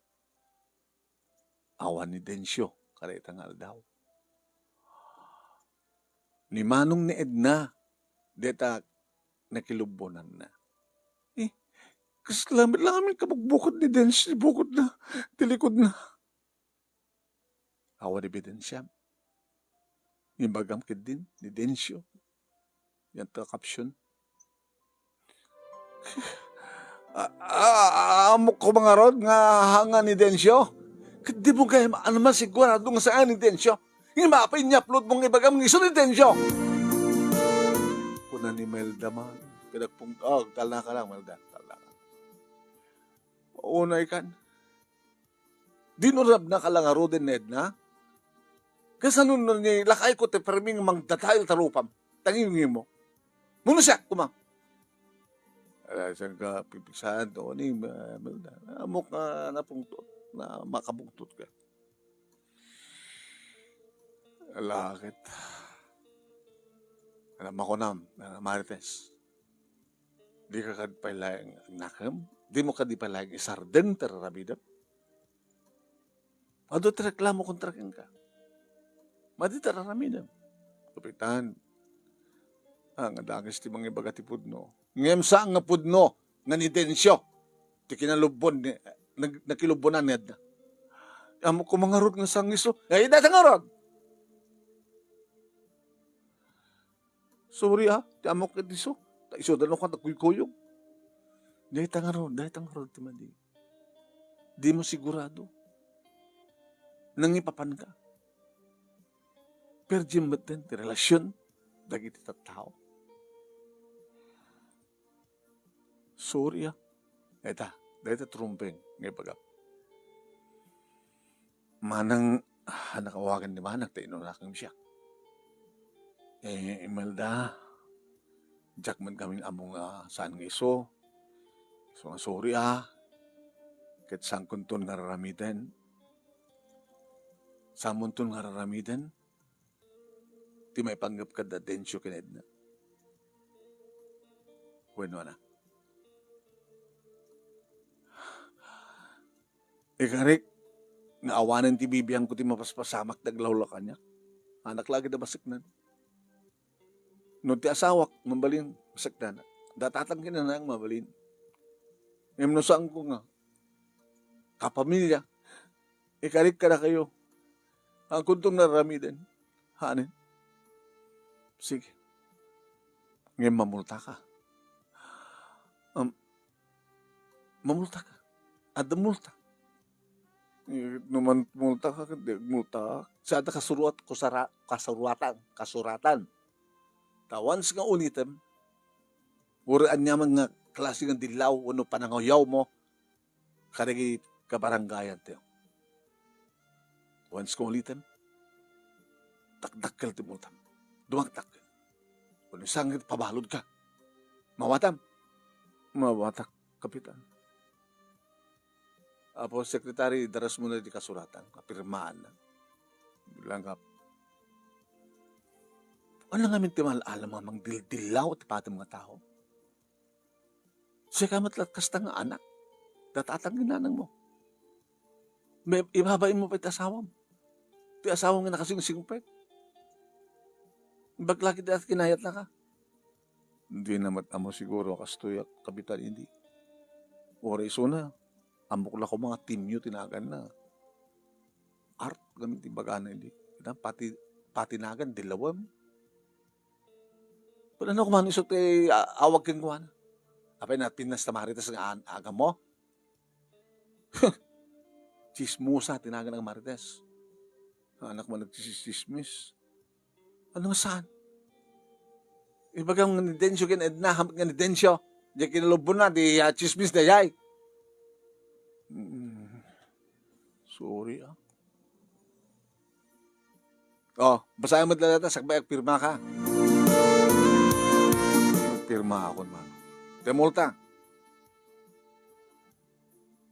Awan ni Dencio kadayta nga aldaw. Ni manong ni Edna, deta nakilubbonanna. Eh, kasla met lang amin kabugbukod ni Dencio, bukod na, ti likod na. Awan ebidensiam. Ibagam ketdin ni Dencio. Yan ta caption. A-, a-, ammok ko ngarud nga saan nga ni Dencio. Ket dimo gayam a masigurado nga saan nga ni Dencio. Ngem apay ni upload mo nga ibagam nga isu ni Dencio? Kuna ni Imelda man. Kada pung-, oh, talna ka lang, Imelda. Talna ka. Unay kan. Dino rabna ka la ngaruden ni Edna? Kasano no ni lakayko ti permi nga mangdadael ta rupam? Tangingingmo. Muna siak, kuma. Ala, saan ka pipiksaan to ni, ah, Imelda? Ammok nga napungtot, na makabungtot ka. Ala, ket. Ala, makunam, ah, Marites. Dika kadi pay laeng agnakem? Dimo kadi pay laeng isardeng ti raramidem? Adu ti reklamo kontra kenka. Madi ti raramidem. Kapitan, ah, nga dagis ti mangibaga ti pudno. Ngem saan nga pudno nga ni Dencio ti kinalubbon ni, nag-, nakilubbonan ni Edna. Ammok ko ngarud nga saan nga isu. Ay, dayta ngarud! Sorry, ah, ti ammok ket isu. Ta isu da no kan nagkuykuyog. Dayta ngarud, dayta ngarud ti madi. Dimo sigurado. Nangipapanka. Virgin metten ti relasion dagiti tattao. Sorry, ah. Dayta, dayta trumpeng nga ibagak. Manang, ah, nakawagan ni Manang ta inunakang siak. Eh, Imelda, diak met ngamin ammo nga saan nga isu. Isu nga sorry, ah. Ket saankonton nga raramiden. Saanmonton nga raramiden ti maipanggep kada Dencio ken Edna. Wenno, ana. Ikarik nga awanen ti bibiangko ti mapaspasamak ti aglawlaw kaniak. Anak lagi da maseknan. No ti asawak, mabalin, maseknan. Datatang kinanang mabalin. Ngem no saanko nga, kapamilya, ikarik kadakayo. Saankonton nga raramiden. Hanen. Sige. Ngem mamultaka. Am-, mamultaka. Adda multa. Eh, no man multaka, di multa. Sa adda kasuruat-, kusara-, kasuruatan, kasuratan. Ta once nga ulitem, uray aniaman nga klase nga dillaw wenno pananguyawmo, kadagiti kabarangayan tayo. Once nga ulitem, dakdakkel ti multam. Dumadakkel. Wenno sangit pabaludka. Mawatam? Mawatak, Kapitan. Apo Secretary, idaras mo na di kasuratan, kapirmaan na. Bilang ka. Ano nga min ti mal-, alam nga mangdildilaw ti patim nga tao? Sika met la kasta nga anak. Datatang ginanang mo. May, ibabain mo pa iti asawam. Ti asawam nga nakasingsingpet. Baglaki ti kinayat na ka. Hindi na mat-, amo siguro kastoy a kapitan, hindi. Uray isuna, ammok la koma nga Timio ti naganna. Art kami ti bagana idi. Ita, pati, pati nagan, dilawem. Pero ano kumano iso ti a-, awag kenkuana? Apay na, pinas ta Marites nga an-, aga mo? Chismosa, ti nagan nga Marites. Anak mo nagchismis. Ano nga saan? Ibagam nga ni Dencio ken Edna, hamat nga ni Dencio. Di kinalubon na, di, ah, chismis na yay. Mm. Sorry, ah. Oh, basayan mo talaga, sakbay agpirma ka. Agpirma ako, man. Te multa.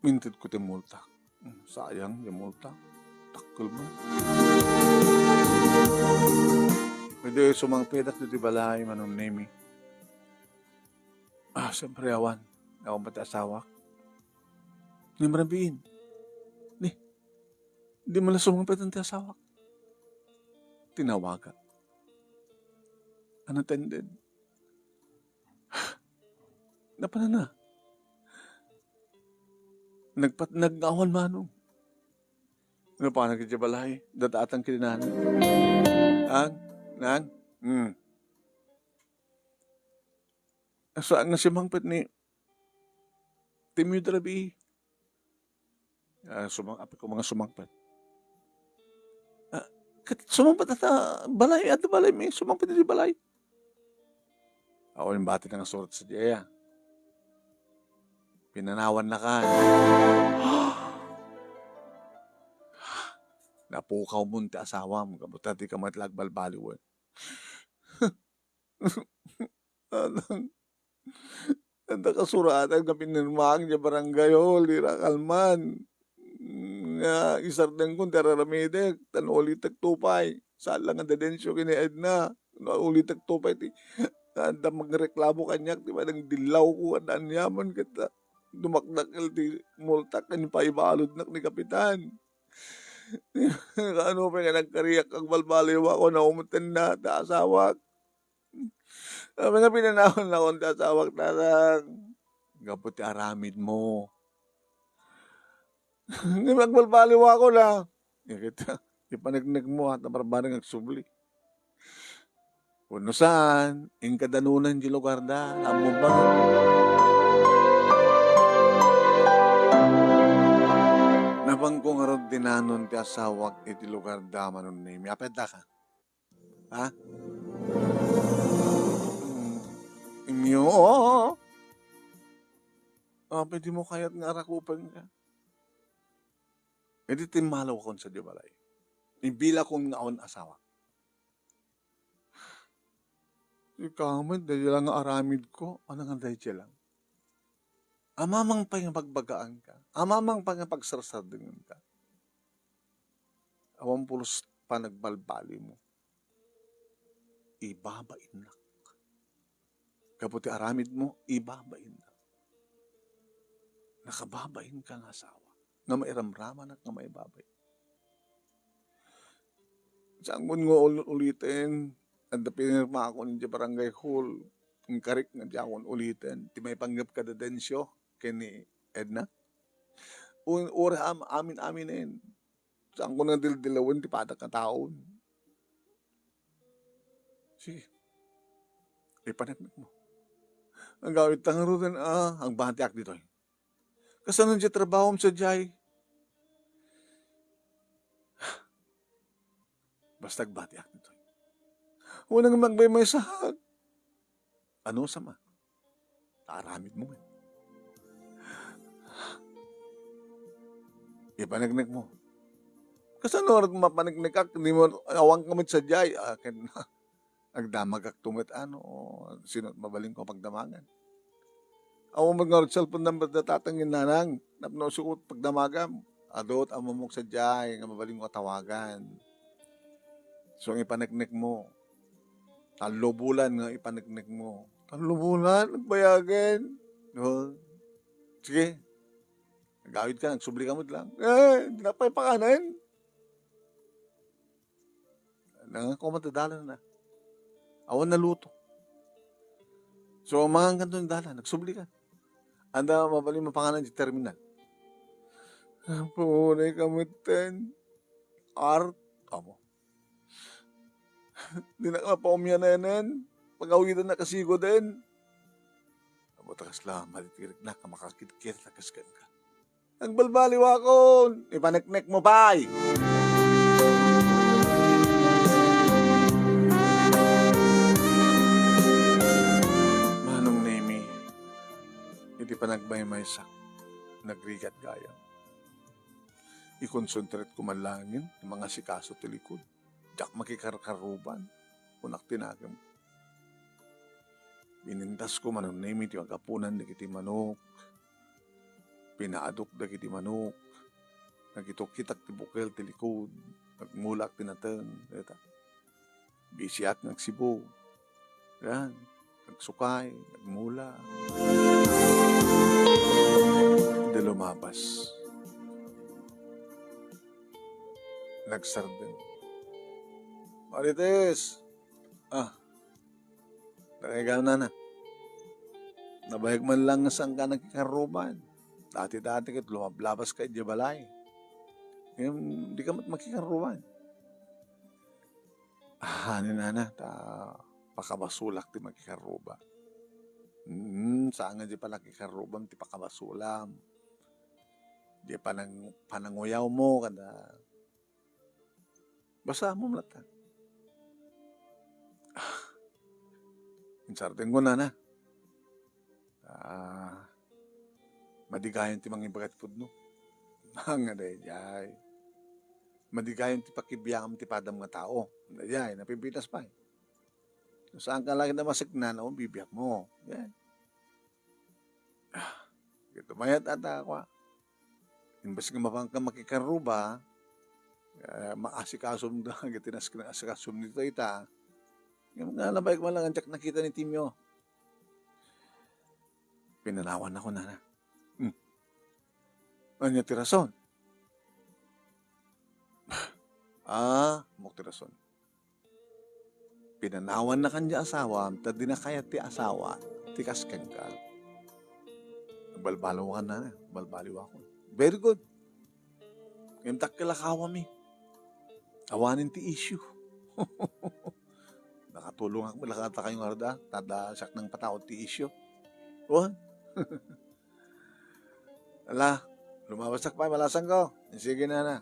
Inted ko ti multa. Hmm, sayang ti multa. Dakkel man. Pwede sumangpetak ditoy balay, Manong Nemi. Ah, siyempre, awan. Awan pati asawak. Ni marabiin. Ni, di man la sumangpet ti asawak. Tinawaga. Unattended. Napanana. Nagpatnag nga awan manong. Napanak iti balay, datatan ken ni nanang. Ang, nang, hmm. Saan nga simangpet ni Timmy Drabi? Ah, sumang-, apay ko nga sumangpet. Ah, ket sumangpet ata balay, adda balay mi, sumangpet iti balay. Awan bati nga surat sa diay, ah. Pinanawan na ka. Napukaw mo ti asawam, kabuta di ka met la agbalbaliwen. Adda kasuratan nga pinirmaak idiay barangay hall, ira kalman. Nga isardengko ti ar-aramidek, ta no ulitek to pay. Saan la nga dadencio ken ni Edna. No ulitek to pay ti, adda mangreklamo kaniak, ti panangdillawko, adda aniaman ket, ah, dumakdakkel ti multak ken paibaludnak ni Kapitan. Kaano pay nga nagkariak, agbalbaliwak, naumeten na ta asawak. Apay nga pinanawan nakon ti asawak, tatang? Gapu ti aramid mo. Ngem agbalbaliwak na. Ipaneknek mo, at nabarbareng agsubli. Wenno saan, inka danona iti lugarda, ammo ba? Napanko ngarud dinanon ti asawak iti lugarda, Manong Nemi. Apay adda ka? Ha? Mm. Imyo? Apay di mo kayat nga arakupen ka? Idi timmalaw akon sadiay balay. Ibilakon nga awan asawa. Ikaw met, daydiay lang nga aramid ko. Ano nga daydiay lang? Amamang pay nga bagbagaanka. Amamang pay nga pagsarsardengenka. Awan pulos panagbalbaliw mo. Ibabainnak. Gapu ti aramid mo, ibabainnak. Nakababainka nga asawa. Nga mairamramanak nga maibabain. Saanko nga ul-, uliten, adda pinirmaakon idiay barangay hall. Inkarik nga diakon uliten. Ti maipanggep kada Dencio, ken ni Edna. Un-, ura am-, amin-aminen. Saanko nga dildilawen ti padak nga taon. Sige. Ipaneknek mo. Agawidta ngaruden, ah, agbatiak ditoy. Kasano diay trabahom sadiay? Basta agbatiak ditoy. Wen nga agmaymaysaak. Ano sama? Aramid mo man. Ipaneknek mo. Kasano nga mapaneknekak? Di mo, awan ka met sadiay. Ah, ken, agdamagak to met, ano, sino mabalinko pagdamagan? Awan met ngarud cellphone number da tatang ken nanang. Napno suot pagdamagam. Adu ti ammok sadiay nga mabalinko a tawagan. So, ang ipaneknek mo, tallo bulan nga ipaneknek mo. Tallo bulan? Nagbayagen? No? Sige. Nagawid ka, nagsubli ka met lang. Eh, di na pay pakanen. Nangako man ta dalan na. Awan naluto. So, mangan kanto ni dalan, nagsubli ka. Anda, mabalin mapanganan ti terminal. Apo, unay ka metten. Art, amo. Dinak mapaumyanenen. Pagawidan na kasigoden. Amo, ta kasla, malitiriknak a makakitkitak kas kenka. Agbalbaliwakon, ipaneknek mo pay. Manong Nemi, iti panagmaymaysak, nagrigat gayam. Ikonsentrate ko man laengen ti mangasikaso ti likod. Diak makikarkarruban, kunak ti nakem. Binintasko, Manong Nemi, ti agapunan dagiti manok. Pinaadok dagiti manok. Nagitukitak ti bukel ti likod. Nagmulak ti nateng. Dayta. Bisiak nga agsibo. Yan. Nagsukay, nagmula. Di lumabas. Nagsardeng. Marites! Ah, Tagay ka, nana. Nabayag man lang nga saan ka nakikarruban. Dati-dati ket lumablabas ka idiay balay. Ngem, di ka met makikarruban. Ah, ni nana, ta pakabasolak ti makikarruba. Mm, saan nga di panakikarrubam ti pakabasolam. Di panang-, pananguyawmo kada Basaem latta. Ah, insardengko, nana. Ah, madigayon ti mangibaga ti pudno. Nga daydiay. Madigayon ti pakibiangam ti padam nga tao. Daydiay, napimpitas pay. Saan ka lagi na masiknan, o, bibiag mo. Yan. Ah, ket mayat ata, kwa. Imbes nga mapanka makikarruba, eh, maasikasom da, iti nas-, asikasom dito ita. Nga nabayag man lang, diak nakita ni Timio. Pinanawan ako, nana. Hmm. Anya ti rason? Ah, mok ti rason. Pinanawannakan ti asawam, ta dina kayat ti asawa, ti kas kenka. Balbaliwakan na, balbaliwakon. Very good. Ngem dakkel a kawami. Awanen ti issue. Nakatulongak met la kadakayo ngarud, ta adda siak nang pataud ti issue. Wen? Ala, lumabasak pay, malasangko. Sige, nana.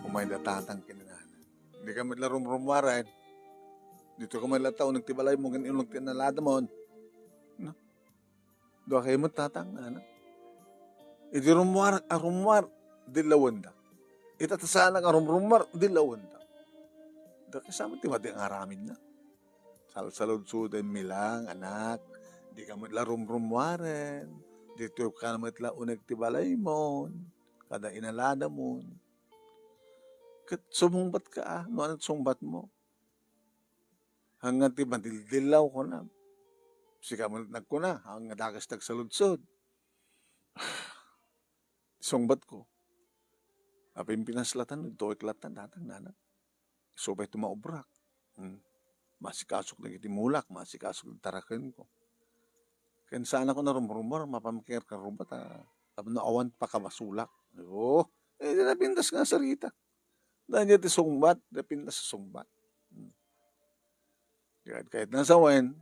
Umayda tatang ken ni nana. Dika met la rumrummuaren. Ditoka met latta uneg ti balaymo, ngem uneg ti inaladamon. No? Dua kayo met tatang, nana. Idi rummuar, a rummuar, dillawenda. Ita ta saanak a rumrummuar, dillawenda. Da kasama ti madi nga aramidna. Salsaludsodenmi lang, anak. Dika met la rumrummuaren. Ditoka met la uneg ti balaymo kada inaladamon. Ket sumungbatka, a, no ania ti sungbatmo? Ania ti madildillaw, kunam. Sika met nagkuna, ania dakes ti agsaludsod. Sungbatko. Apin-pinas latta, nagtuek latta, tatang, nana. Isu pay ti maubrak. Hmm. Masikasok dagiti mulak, masikasok dagiti tarakenko. Ken saanak a rumrummuar, mapan makikarkarruba ta tapno awan pakabasolak. Oo. Eh, di napintas nga sarita. Daydiay ti sungbat, napintas a sungbat. Hmm. Kayat, kayat na sawen,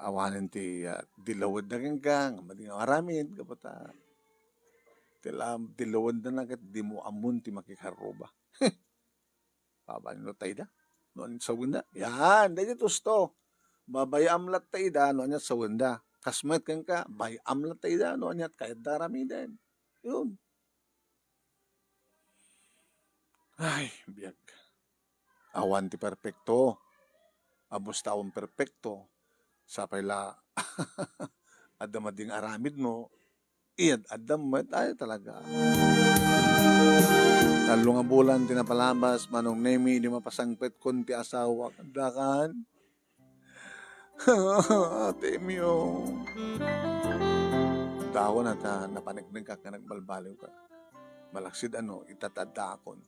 awanen ti, ah, dillawedna kenka, nga madi nga aramid, kapata. Ti la-, dillawedna na ket dimo ammon ti makikarruba. Babain latta ida. No aniat sawenda. Yan, daydiay ti usto. Babayam latta ida, no aniat sawenda. Kas met kenka, bay-am latta ida, no aniat kayatda aramiden. Yun. Ay, biag. Awan ti perpekto. Abus ta awan perpekto. Sapay la, adda madi nga aramidmo. Iyat adda met, ay, talaga. Tallo nga bulan ti napalabas, Manong Nemi, idi mapasangpetkon ti asawak. Dakan? Ate Mio. Dawa na ta, napaneknekak nga nagbalbaliwka. Malaksid ano, ita ti addaakon.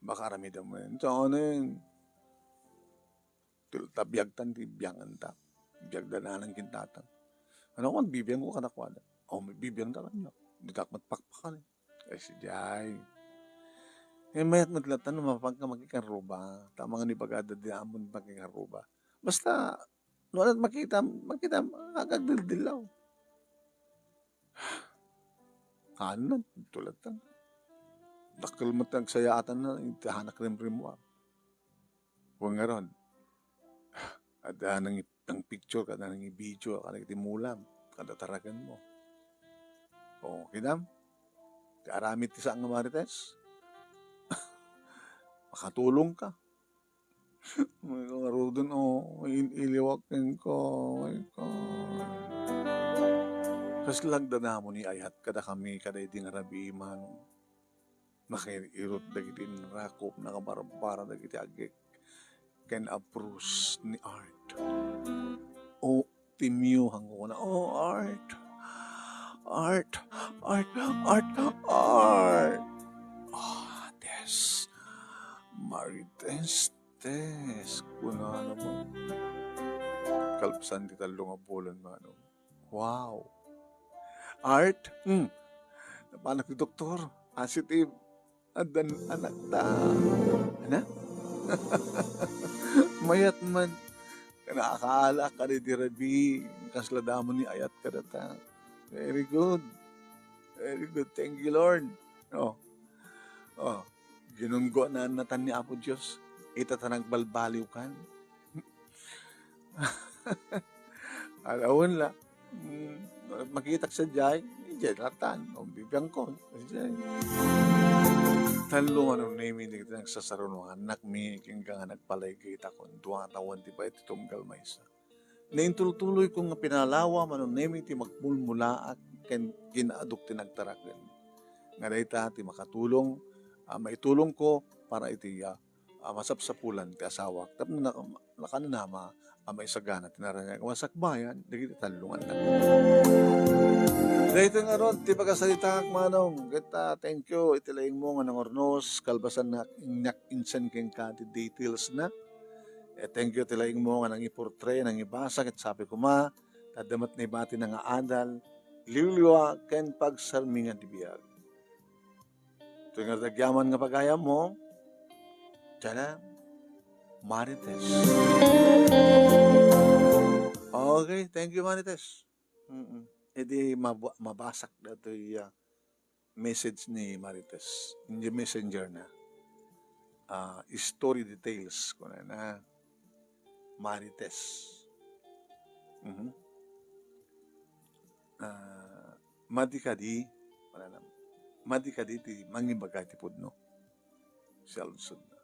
Baka aramidem met. Saanen. Ti-, ta biagtan ti bianganta. Biagda nanan ken tatang. Ano man, bibiangko kadakuada. O, bibiangda kaniak. Dika met pakpakan, eh. Ay, sadiay. Eh, mayat met latta no mapanka makikarruba. Ta amangan ibagada ti ammon makikarruba. Basta, no, aniat makita, makita, agagdildillaw. Kanan, tulad tan. Dakkel met ti agsayaatanna, iti anak rimrimmuar. Wen ngarud, adda nang, nang picture, kada nang video, kada iti mulam, kada tarakenmo. O, kidam? Ti aramid ti saan nga Marites? Makatulongka. Mayko ngaruden, o, in-, iliwak kenka, mayko. Kasla agdadamo ni ayat kadakami, kadaydi nga rabii, Manong. Nakir-irot dagiti inrakop, nakabarbara dagiti agek, ken abros ni Art. O, Timio, hangko na, "O, Art! Art! Art! Art! Art!" Ah, Tess. Marites, Tess, kunana man. Kalpasan ti tallo nga bulan, Manong. Wow! Art? Hmm. Napanak ti doktor. Positive. Addan anakta. Ana? Mayat man. Nakakaalak kadaydi rabii. Kasla damo ni ayat kadata. Very good. Very good. Thank you, Lord. O. O. Ginunggoanannatan ni Apo Dios. Ita ta nagbalbaliwkan. Alawen la. Mm, makitak sadiay, idiay latan, o bibiangko. Sadiay. Tallo, Manong Nemy, dagiti nagsasaruno nga annakmi, ken nga nagpalaygaytakon, dua tawen ti pay ti tunggal maysa. Naintultuloyko nga pinalawa, Manong Nemy, ti magmulmulaak ken kinaadok ti nagtaraken. Nga dayta ti makatulong, a, maitulongko para iti, a, a, masapsapulan ti asawak tapno na-, nakananama a maisagana ti naraniag a masakbayan dagiti tallo nga annak. Daytoy ngarud ti pakasaritaak, Manong. Ket, a, thank you iti laingmo nga nangurnos, kalpasan nga iniak insend kenka ti details na. E, thank you ti laingmo nga nangiportray, nangibasa, ket sapay koma, ta adda met naibatina nga adal, liwliwa, ken pagsarmingan ti biag. Itoy nga agyaman nga pagayammo, tada, Marites. Okay, thank you, Marites. Mm-mm. Idi mab-, mabasak datoy, a, message ni Marites. Iti messenger na. A, story details, kunana. Marites. Mhm. A, madi kadi, wala na. Madi kadi ti mangibaga iti pudno. Siya ludsodna.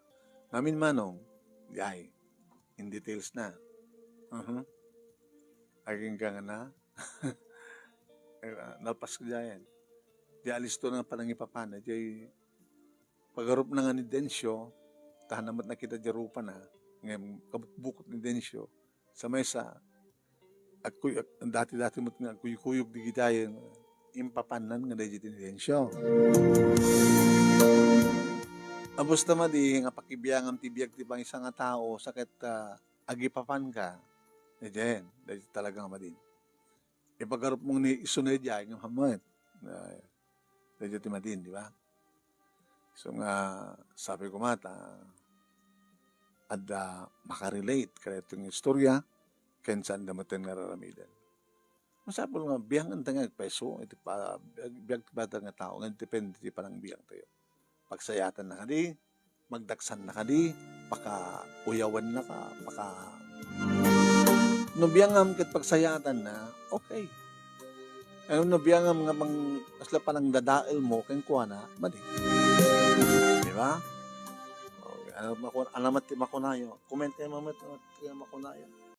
Ngamin, Manong, diay, in details na. Mhm. Agingga nga na. E, a, nalpas ko diay. Diay alisto na panangipapan, diay pagarupna nga ni Dencio, ta haan met nakita diay rupana, ngem kabukbukot ni Dencio, sa maysa, agkuy-, ag-, dati-dati met nga agkuykuyog diay impapanna nga daydiay ti ni Dencio. Abusta madi nga pakibiangam ti biag ti maysa nga tao, sa ket, a, agipapanka. Diay, daydiay talaga nga madin. Ipagarupmo ni isu na diay nga hammet. A, daydiay ti madin, di ba? So nga, sapay koma ta adda makarelate kadaytoy nga istorya, ken saanda metten nga ar-aramiden. Masapul nga biangenta nga agpayso iti pa-, biag ti bata nga tao, nga depende ti panangbiangtayo. Pagsayaatanna kadi, magdaksanna kadi, pakauyawennaka, paka-, no biangam ket pagsayaatanna, okay. Ngem no biangam nga mang-, kasla panangdadaelmo kenkuana, madi. Di ba? O, ano makun-, ano met ti makunayo? Comment kayo, ano met ti makunayo?